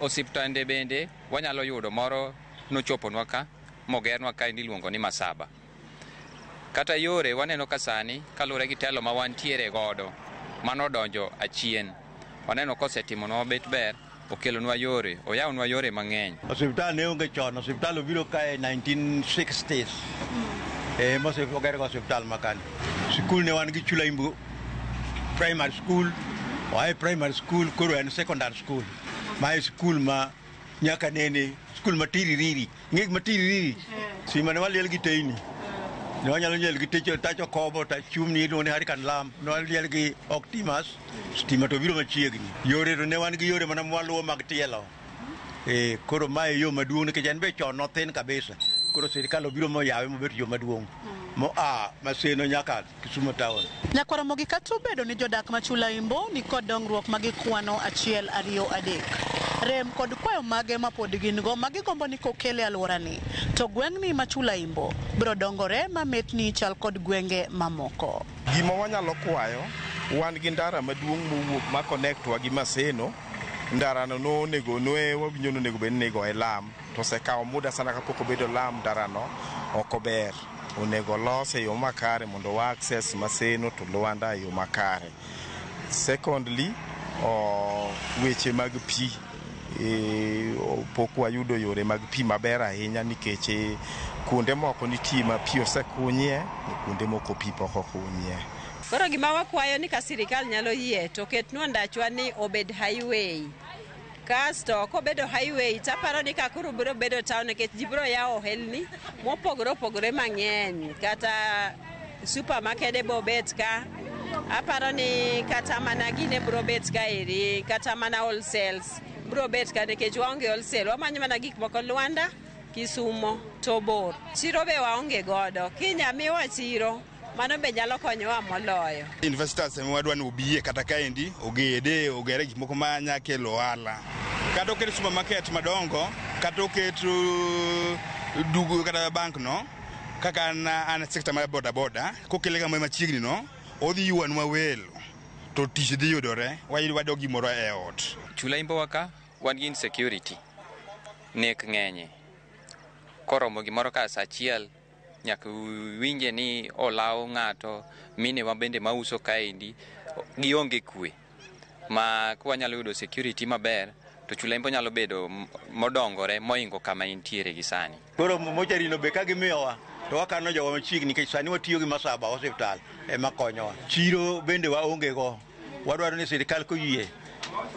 Osiptande bende wanyalo yudo moro nochoponwa ka mogernwa kaendi iluongo ni Masaba. Kata yore waneno ka sani kaluwore gi telo ma wantiere godo manodonjo achien. Waneno kosetimonwa bet ber, okelonwa yore, oyawnwa yore mang'eny. Osiptal ne onge chon, osiptal obiro kae 1960s. Moseger go osiptal makani. Sikul ne wan gi Chula Imbo primary school, oae primary school koro en secondary school. Mae sikul ma nyaka nene, sikul ma tiririri. Ing'e gima tiririri? Sima ne waliel gi teyni. Ne wanyalo liel gi tach okobo, tach chumni iluongo ni hurricane lamp. Ne waliel gi Optimus, stima to biro machiegni. Yore to ne wan gi yore mana mwaluwo mag tielo. Koro mae yo maduong' nikech en be chon nothin kabisa. Koro sirikal obiro moyawe mobet yo maduong' moa Maseno nyaka Kisumu town. Nyakwar Ramogi kata obedo ni jodak ma Chula Imbo ni kod dongruok ma gikwano 1, 2, 3. Rem kod kwayo mage ma pod gin go ma gigombo ni kokele alworani, to gweng'ni ma Chula Imbo biro dongore ma metni chal kod gwenge mamoko. Gima wanyalo kwayo, wan gi ndara maduong' mowuok ma connect wa gi Maseno. Ndara no nonego wawinjo nonego bed ni igoye lam, to osekawo muda sana kapok obedo lam. Ndarano ok ober, onego lose e yo makare mondo wa access Maseno to Luanda e yo makare. Secondly, weche mag pi, pok wayudo yore mag pi maber ahinya nikech kuonde moko nitie ma pi osekunyie, kuonde moko pi pok okunyie. Koro gima wakwayo ni ka sirikal nyalo yie to ketnwa ndachwa ni obed highway. Kasto kobedo highway taparo ni ka koro biro bedo town nikech ji biro yawo ohelni mopogore opogore mang'eny, kata supermarket bo bet ka, aparo ni kata mana gine biro bet ka eri, kata mana wholesales biro bet ka nikech waonge wholesale, wamanyo mana gik moko Luanda, Kisumo to bor. Chiro be waonge godo, kinya miwa chiro mano be nyalo konyowa moloyo. Investors ema wadwa ni obiye kata kaendi, ogede, ogere gik moko ma nya kelo ohala. Kata oket supermarket madongo, kata oket dugo kata bank no, kaka an sector mar boda boda, kokele kama machiegni no, odhi ywanwa welo, to tich dhi yudore, wadog gimoro e ot. Chula Imbo waka wan gi insecurity, nek ng'enye. Koromo gimoro ka saa 1 nyaka winje ni olawo ng'ato, minewa bende mauso kaendi gionge kwe. Ma kwanyalo yudo security maber to Chula Imbo nyalo bedo modongore moingo kama entiere gi sani. Koro mochari no be ka gimiyowa to wakano jowa machiegni nikech sani watiyo gi Masaba osiptal ema konyowa. Chiro bende waonge go. Wadwaro ni sirikal koyie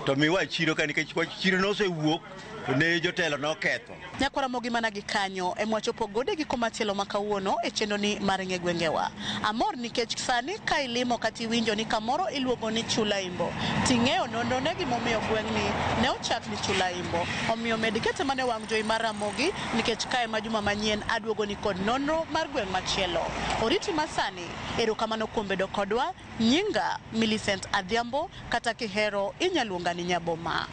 to miwa chiro ka nikech chiro nosewuok To ne jotelo noketho. Nyakwara Ramogi mana gi kanyo ema wachopo gode giko machielo ma kawuono e chenroni mar ng'e gwengewa. Amor nikech sani ka ilimo kata iwinjo ni kamoro iluongo ni Chula Imbo, ting'eyo nonro ne gimomiyo gweng'ni ne ochak ni Chula Imbo. Omiyo med kete mana e wang' jowi mar Ramogi nikech kae ma juma manyien aduogo ni kod nonro mar gweng' machielo. Oriti masani, erokamano kuom bedo kodwa. Nyinga Millicent Adhiambo, kata kihero inyaluonga ni Nyaboma.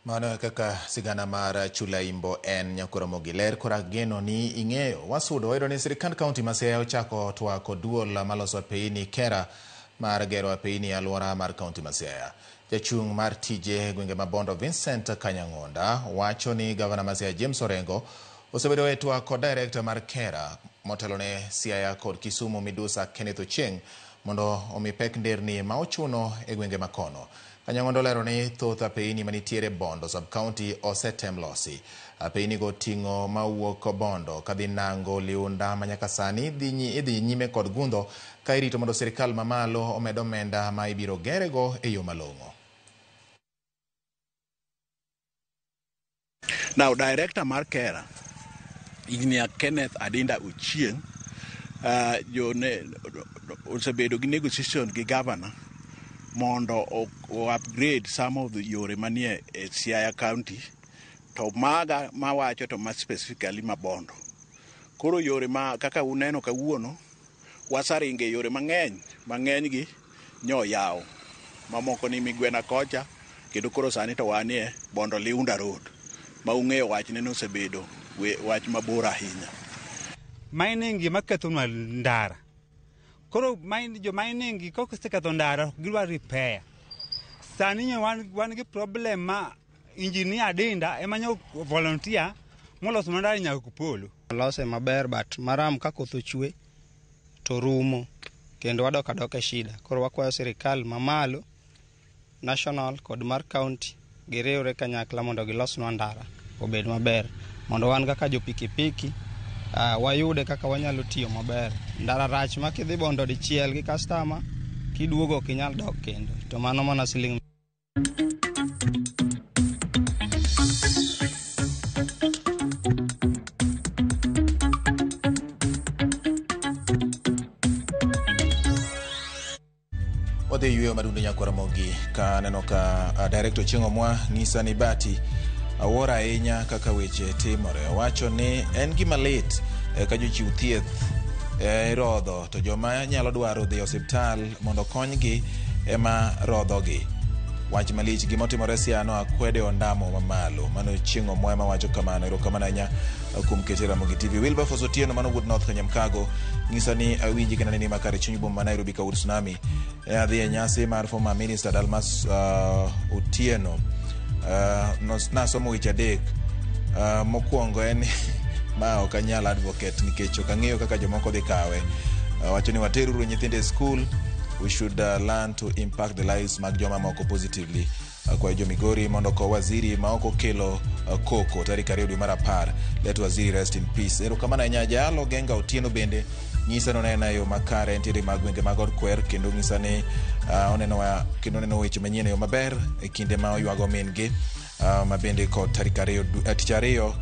Mano e kaka sigana mar Chula Imbo en Nyakwar Ramogi ler koro ageno ni ing'eyo. Wasudo wayudo ni sirikand kaunti ma Siaya ochako twako duol maloso apeyini KERA mar gero apeyini e alwora mar kaunti ma Siaya. Jachung' mar tije gwenge ma Bondo Vincent Kanyang'onda wacho ni gavana ma Siaya James Orengo osebedo e twak kod director mar KERA motelone Siaya kod Kisumu Midusa Kenneth Ochieng' mondo omi pek nderni ma ochuno e gwenge makono. Kanyang'ondo olero ni thoth apeyini manitiere Bondo sub-county osetem losi. Apeyini go ting'o mawuok Bondo kadhi Nango, Liunda ma nyaka sani idhi nyime kod gundho ka irito mondo sirikal mamalo omed omenda ma ibiro gerego e yo malong'o. Now, director mar KERA, Engineer Kenneth Adinda Ochieng, osebedo gi negotiation gi governor mondo o upgrade some of the yore manie e Siaya County, to maga mawacho to ma specifically ma Bondo. Koro yore ma kaka uneno kawuono, wasaringe yore mang'eny, mang'eny gi nyo yaw. Mamoko ni Migwena kocha, kendo koro sani to wanie Bondo Liunda Road, ma ung'eyo wachne nosebedo wach mabor ahinya. Mining gima kethonwa ndara. Koro jo mining koseketho ndara gidwa repair. Sani nyo wan gi problem ma engineer Adinda ema nyo volunteer moloso ndara nyaka Kupolo. Lose maber but maram ka koth ochwe to rumo kendo wadok adoka e shida. Koro wakwayo sirikal mamalo, national kod mar county giriwre kanyakla mondo gilosnwa ndara obed maber mondo wan kaka jo pikipiki wayude kaka wanyalo tiyo maber. Ndara rach ma kidhi Bondo dichiel gi customer kiduogo ok inyal dok kendo to mano mana siling. Wadhi yweyo madundo Nyakwar Ramogi ka aneno ka director Ochieng' Omwa ng'isa ni Bati awuoro ahinya kaka weche timore. Owacho ni en gima lit ka jochiw thieth irodho to joma nyalo dwaro dhi e osiptal mondo okonygi ema rodhogi. Wach malich gimotimore Siaya no akwede ondamo mamalo. Mano Ochieng' Omwa ema wacho kamano. Erokamano ahinya kuom kete Ramogi TV. Wilberforce Otieno mano wuod North Kanyamkago ng'isa ni awinji kendo aneni makare chuny boma ma Nairobi ka wuod tsunami. Adhi e nyasi mar former minister Dalmas Otieno. Nasomo weche adek. Mokwongo en ma ok anyal advocate nikech ok ang'eyo kaka jomoko dhi kawe. Wacho ni wateruru nyithindo e school. We should learn to impact the lives mag joma moko positively. Kwayo jo Migori mondo okow waziri ma ok okelo koko tarik 2 dwe mar 10. Let waziri rest in peace. Erokamano ahinya Jalo Genga Otieno bende nyisa ni onena e yo makare entiere mag gwenge mag od kwer kendo nyisa ni oneno kendo oneno weche manyien e yo maber e kinde ma oywago min gi ma bende kod tarik 2 tich 2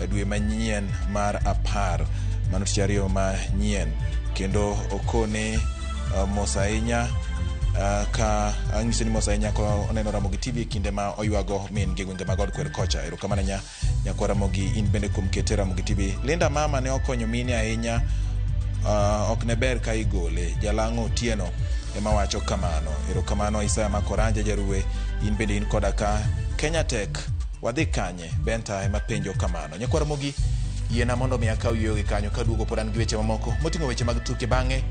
dwe manyien mar 10. Mano tich 2 manyien kendo okone mos ahinya ka ang'ise ni mos ahinya ka oneno Ramogi TV e kinde ma oywago min gi gwenge mag od kwer kocha. Erokamano ahinya Nyakwar Ramogi in bende kuom kete Ramogi TV. Linda mama ne okonyo mine ahinya, ok ne ber ka igole. Jalang'o Otieno ema wacho kamano. Erokamano Isaya Makoranja Jaruwe, in bende in koda ka. Kenya Tech wadhi kanye? Benta ema penjo kamano. Nyakwar Ramogi yiena mondo mi akaw yueyo gi kanyo kaduogo pod an gi weche mamoko moting'o weche mag tuke bang'e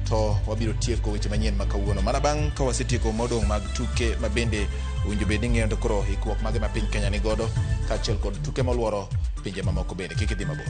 to wabiro tieko weche manyien ma kawuono. Mana bang' ka wasetieko modong' mag tuke ma bende owinjo bed ni ng'eyo to koro ikruok mage ma piny Kenya ni godo kaachiel kod tuke moluoro pinje mamoko bende. Kik idhi mabor.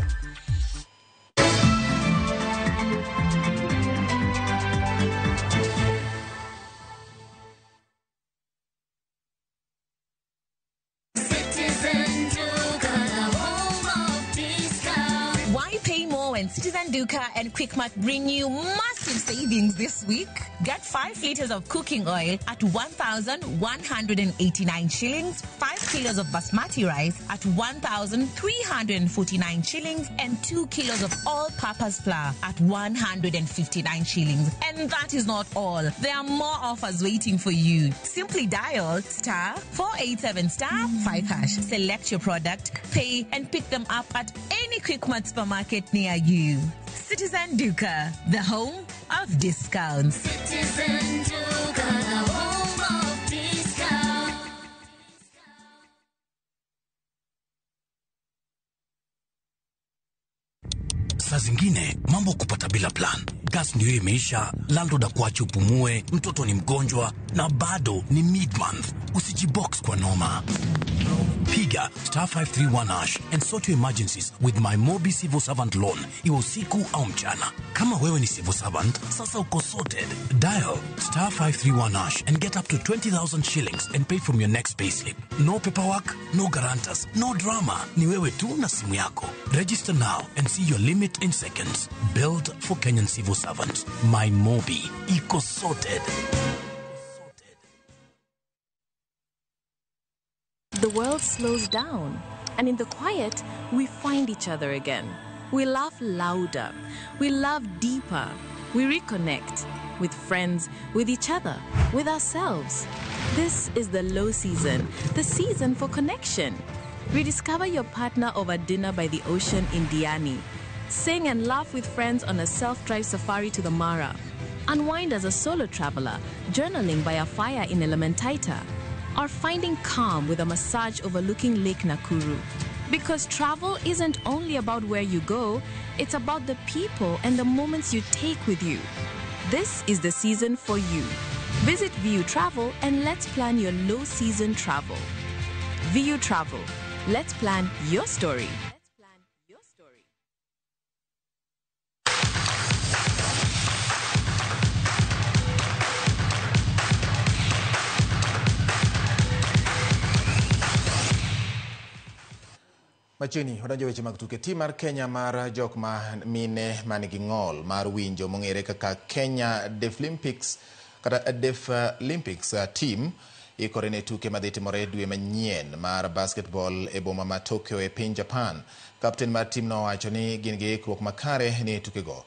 Citizen Duka and Quickmart bring you massive savings this week. Get 5 liters of cooking oil at 1,189 shillings, 5 kilos of basmati rice at 1,349 shillings, and 2 kilos of all-purpose flour at 159 shillings. And that is not all. There are more offers waiting for you. Simply dial star 487 star 5 hash. Select your product, pay, and pick them up at any Quickmart supermarket near you. Citizen Duka, the home of discounts. Citizen Duka, the home of discounts. Saa zingine mambo kupata bila plan. Gas ndio imeisha, landlord akuache upumue, mtoto ni mgonjwa na bado ni mid-month. Usijibox kwa noma. Piga star 531 hash and sort your emergencies with my Mobi Civil Servant Loan, iwe usiku au mchana. Kama wewe ni civil servant, sasa uko sorted. Dial star 531 hash and get up to 20,000 shillings and pay from your next payslip. No paperwork, no guarantors, no drama. Ni wewe tu na simu yako. Register now and see your limit in seconds. Build for Kenyan civil servants. My Mobi. Iko sorted. The world slows down, and in the quiet, we find each other again. We laugh louder, we love deeper, we reconnect with friends, with each other, with ourselves. This is the low season, the season for connection. Rediscover your partner over dinner by the ocean in Diani. Sing and laugh with friends on a self-drive safari to the Mara. Unwind as a solo traveler, journaling by a fire in Elementaita, or finding calm with a massage overlooking Lake Nakuru. Because travel isn't only about where you go, it's about the people and the moments you take with you. This is the season for you. Visit VU Travel and let's plan your low season travel. VU Travel, let's plan your story. Machiegni wadonjo weche mag tuke. Tim mar Kenya mar jok ma mine manigi ng'ol mar winjo mong'ere kaka Kenya Deaflympics kata Deaflympics team ikore ne tuke madhi timore dwe manyien mar basketball e boma ma Tokyo e piny Japan. Kapten mar tim no owacho ni gin gi ikruok makare ne tukego.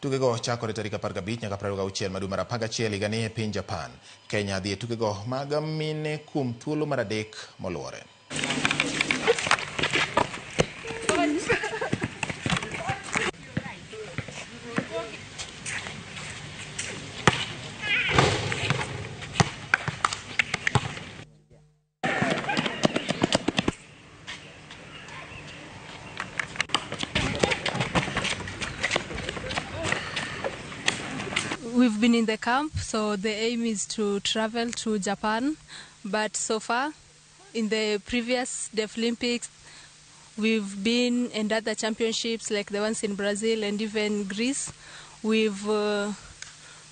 Tukego chakore tarik 15 nyaka 26 mar dwe mar 11 higani e piny Japan. Kenya dhi e tukego mag mine kuom thuolo mar 3 moluwore. We've been in the camp, so the aim is to travel to Japan. But so far, in the previous Deaflympics, we've been in other championships like the ones in Brazil and even Greece. We've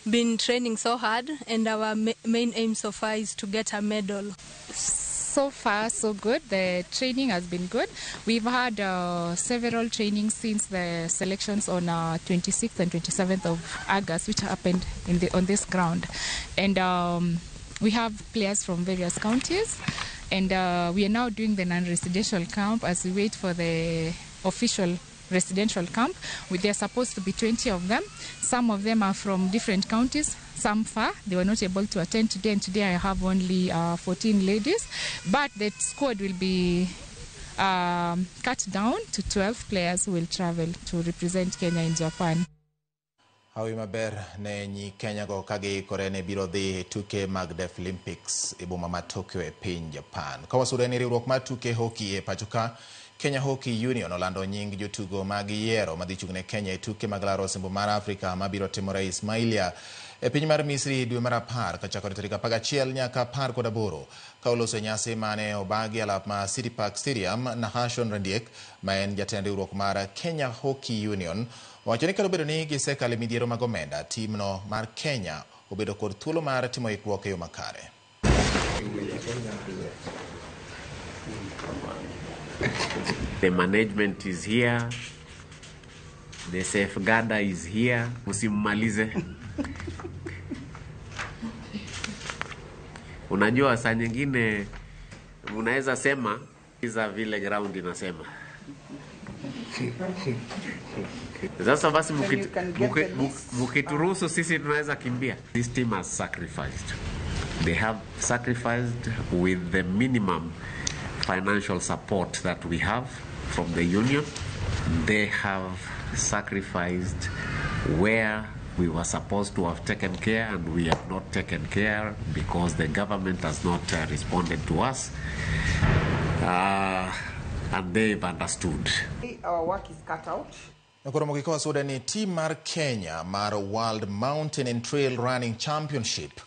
been training so hard, and our main aim so far is to get a medal. So far, so good. The training has been good. We've had several trainings since the selections on 26th and 27th of August, which happened on this ground. And we have players from various counties, and we are now doing the non-residential camp as we wait for the official residential camp. There are supposed to be 20 of them. Some of them are from different counties, some far. They were not able to attend today, and today I have only 14 ladies. But the squad will be cut down to 12 players who will travel to represent Kenya in Japan. Hawi maber ne nyi Kenya go kagiikore ne biro dhi tuke mag Deaflympics e boma ma Tokyo e piny Japan. Ka wasudo ni riwruok mar tuke hockey e pacho ka, Kenya Hockey Union olando nying jotugo mag yiero madhi chung' ne Kenya e tuke mag laro osimbo mar Afrika mabiro timore Ismailia e piny mar Misri dwe mar 10 kochakore tarik 11 nyaka 18. Ka oloso nyasi mane obagi alap ma City Park Stadium, Nahashon Randiek ma en jatend riwruok mar Kenya Hockey Union owacho ni kata obedo ni gisekalo e midhiero mag omenda, timno mar Kenya obedo kod thuolo mar timo ikruok e yo makare. The management is here. The safeguarder is here, usimmalize. Unajua saa nyingine unaweza sema iza vile ground inasema. Sasa basi mukituruhusu sisi tunaweza kimbia. This team has sacrificed. They have sacrificed with the minimum financial support that we have from the union. They have sacrificed where we were supposed to have taken care, and we have not taken care because the government has not responded to us. And they've understood. Our work is cut out. Nakoro gikowa suda ni team mar Kenya mar World Mountain and Trail Running Championship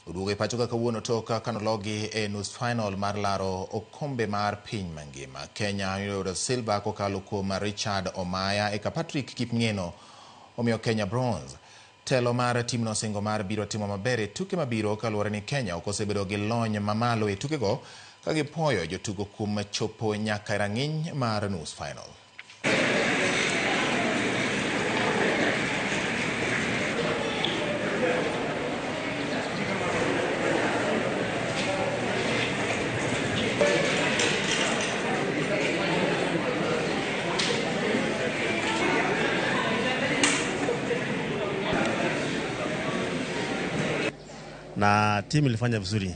oduogo e pacho ka kawuono tok kanologi e nus final mar laro okombe mar piny mangima. Kenya oyudo silver kokalo kuom Richard Omaya eka Patrick Kipngeno omiyo Kenya bronze. Telo mar timno osingo mar biro timo maber e tuke mabiro kaluwore ni Kenya ok osebedo gi lony mamalo e tukego ka gipuoyo jotugo kuom chopo nyaka e rang'iny mar nus final. Na timu ilifanya vizuri.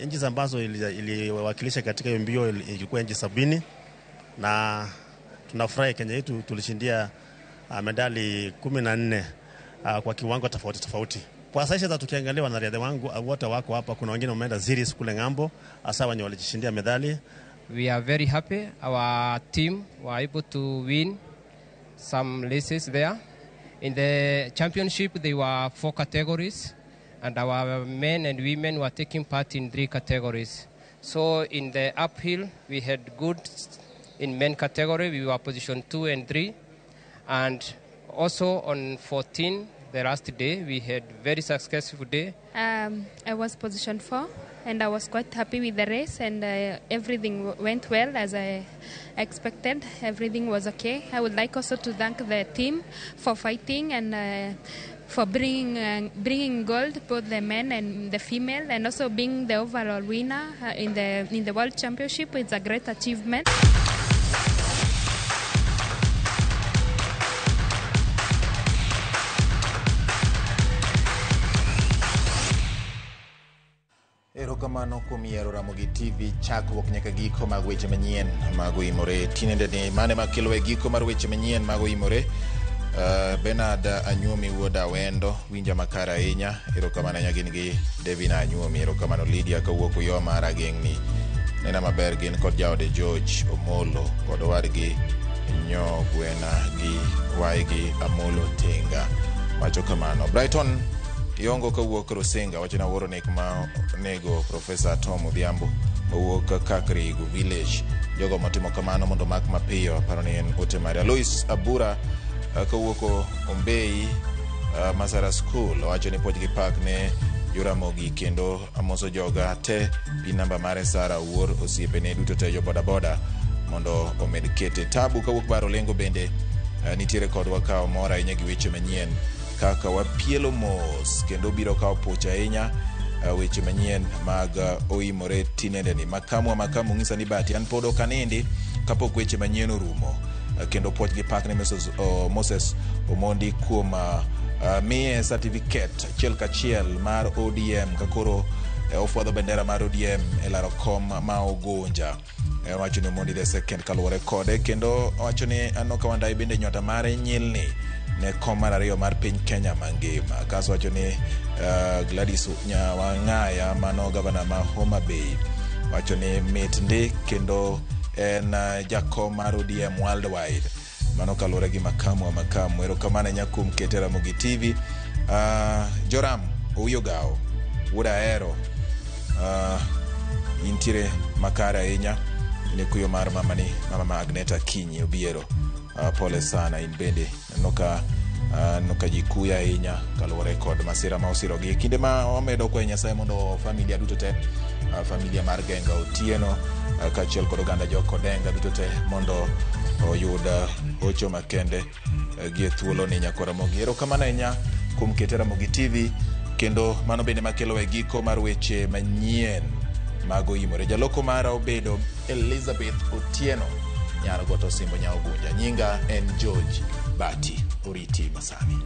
Nchi ambazo iliwakilisha katika hiyo mbio ilikuwa nchi 70, na tunafurahi Kenya yetu tulishindia medali 14 kwa kiwango tofauti tofauti. Kwa sasa tukiangalia wanariadha wangu wote wako hapa, kuna wengine wameenda series kule ng'ambo, hasa wenye walishindia medali. We are very happy our team were able to win some races there. In the championship there were 4 categories, and our men and women were taking part in 3 categories. So in the uphill, we had good in men category, we were position 2 and 3. And also on 14, the last day, we had very successful day. I was position 4, and I was quite happy with the race, and everything went well as I expected. Everything was okay. I would like also to thank the team for fighting and for bringing gold, both the men and the female, and also being the overall winner in the World Championship. It's a great achievement. Erokamano kuom yiero Ramogi TV chakruok nyaka giko mag weche manyien mag oimore. Tinendeni mane makelo e giko mar weche manyien mag oimore. Bernard Anyuomi wuod Awendo winja makare ahinya. Erokamano ahinya gin gi Devina Anyuomi. Erokamano Lydia kawuok Uyoma Rageng'ni. Nena maber gin kod jaode George Omolo kod owadgi Nyo Gwena gi waigi Amolo Tinga. Wacho kamano. Brighton Yongo kawuok Rusinga wacho na wuoro nek ma nego Profesa Tom Odhiambo mawuok Kakrigu Village. Jogo motimo kamano mondo mak mapiyo aparo ni en ote mare. Alois Abura kawuok Ombei Masara School owacho ni puonj gi pak ne Joramogi kendo amoso joga te pin namba mare Sara Wuor osiepene duto te jo bodaboda mondo omed kete. Tabu kawuok Baro Lengo bende nitiere kodwa ka omor ahinya gi weche manyien kaka wapielo mos kendo biro kawo puoch ahinya weche manyien mag oimore tinendeni. Makamu makamu ng'isa ni bati an pod ok anindi kapok weche manyien orumo kendo puoch gi pak ne Moses Omondi kuom miye certificate achiel kachiel mar ODM kakoro ofwadho bendera mar ODM e laro kom ma Ogonja. Owacho ni Omondi the second kaluwore kode kendo owacho ni Anoka Wandai bende nyota mare nyilni ne kom mar ariyo mar piny Kenya mangima. Kaso wacho ni Gladys Nyawang'aya mano gavana ma Homa Bay wacho ni mit ndi kendo en jakom mar ODM worldwide. Mano kaluwore gi makamu wa makamu. Erokamano ahinya kuom kete Ramogi TV. Joram Owuoyo Gao wuod Ahero intiere makare ahinya ne kuyo mar mamani mama ma Agneta Kinyi Obiero. Pole sana in bende noka ji kuyo ahinya kaluwore kod masira ma osirogi. Kinde ma wamedo kwayo Nyasaye mondo familia duto te Familia mar Genga Otieno kaachiel kod oganda Jokodenga duto te mondo oyud hocho makende gi e thuolo ni nyakwar Ramogi. Erokamano ahinya kuom kete Ramogi TV kendo mano bende makelo e giko mar weche manyien mag oyimore. Jaloko mara obedo Elizabeth Otieno nyar Goto Osimbo nya Ogunja. Nyinga en George Bati. Oriti masani.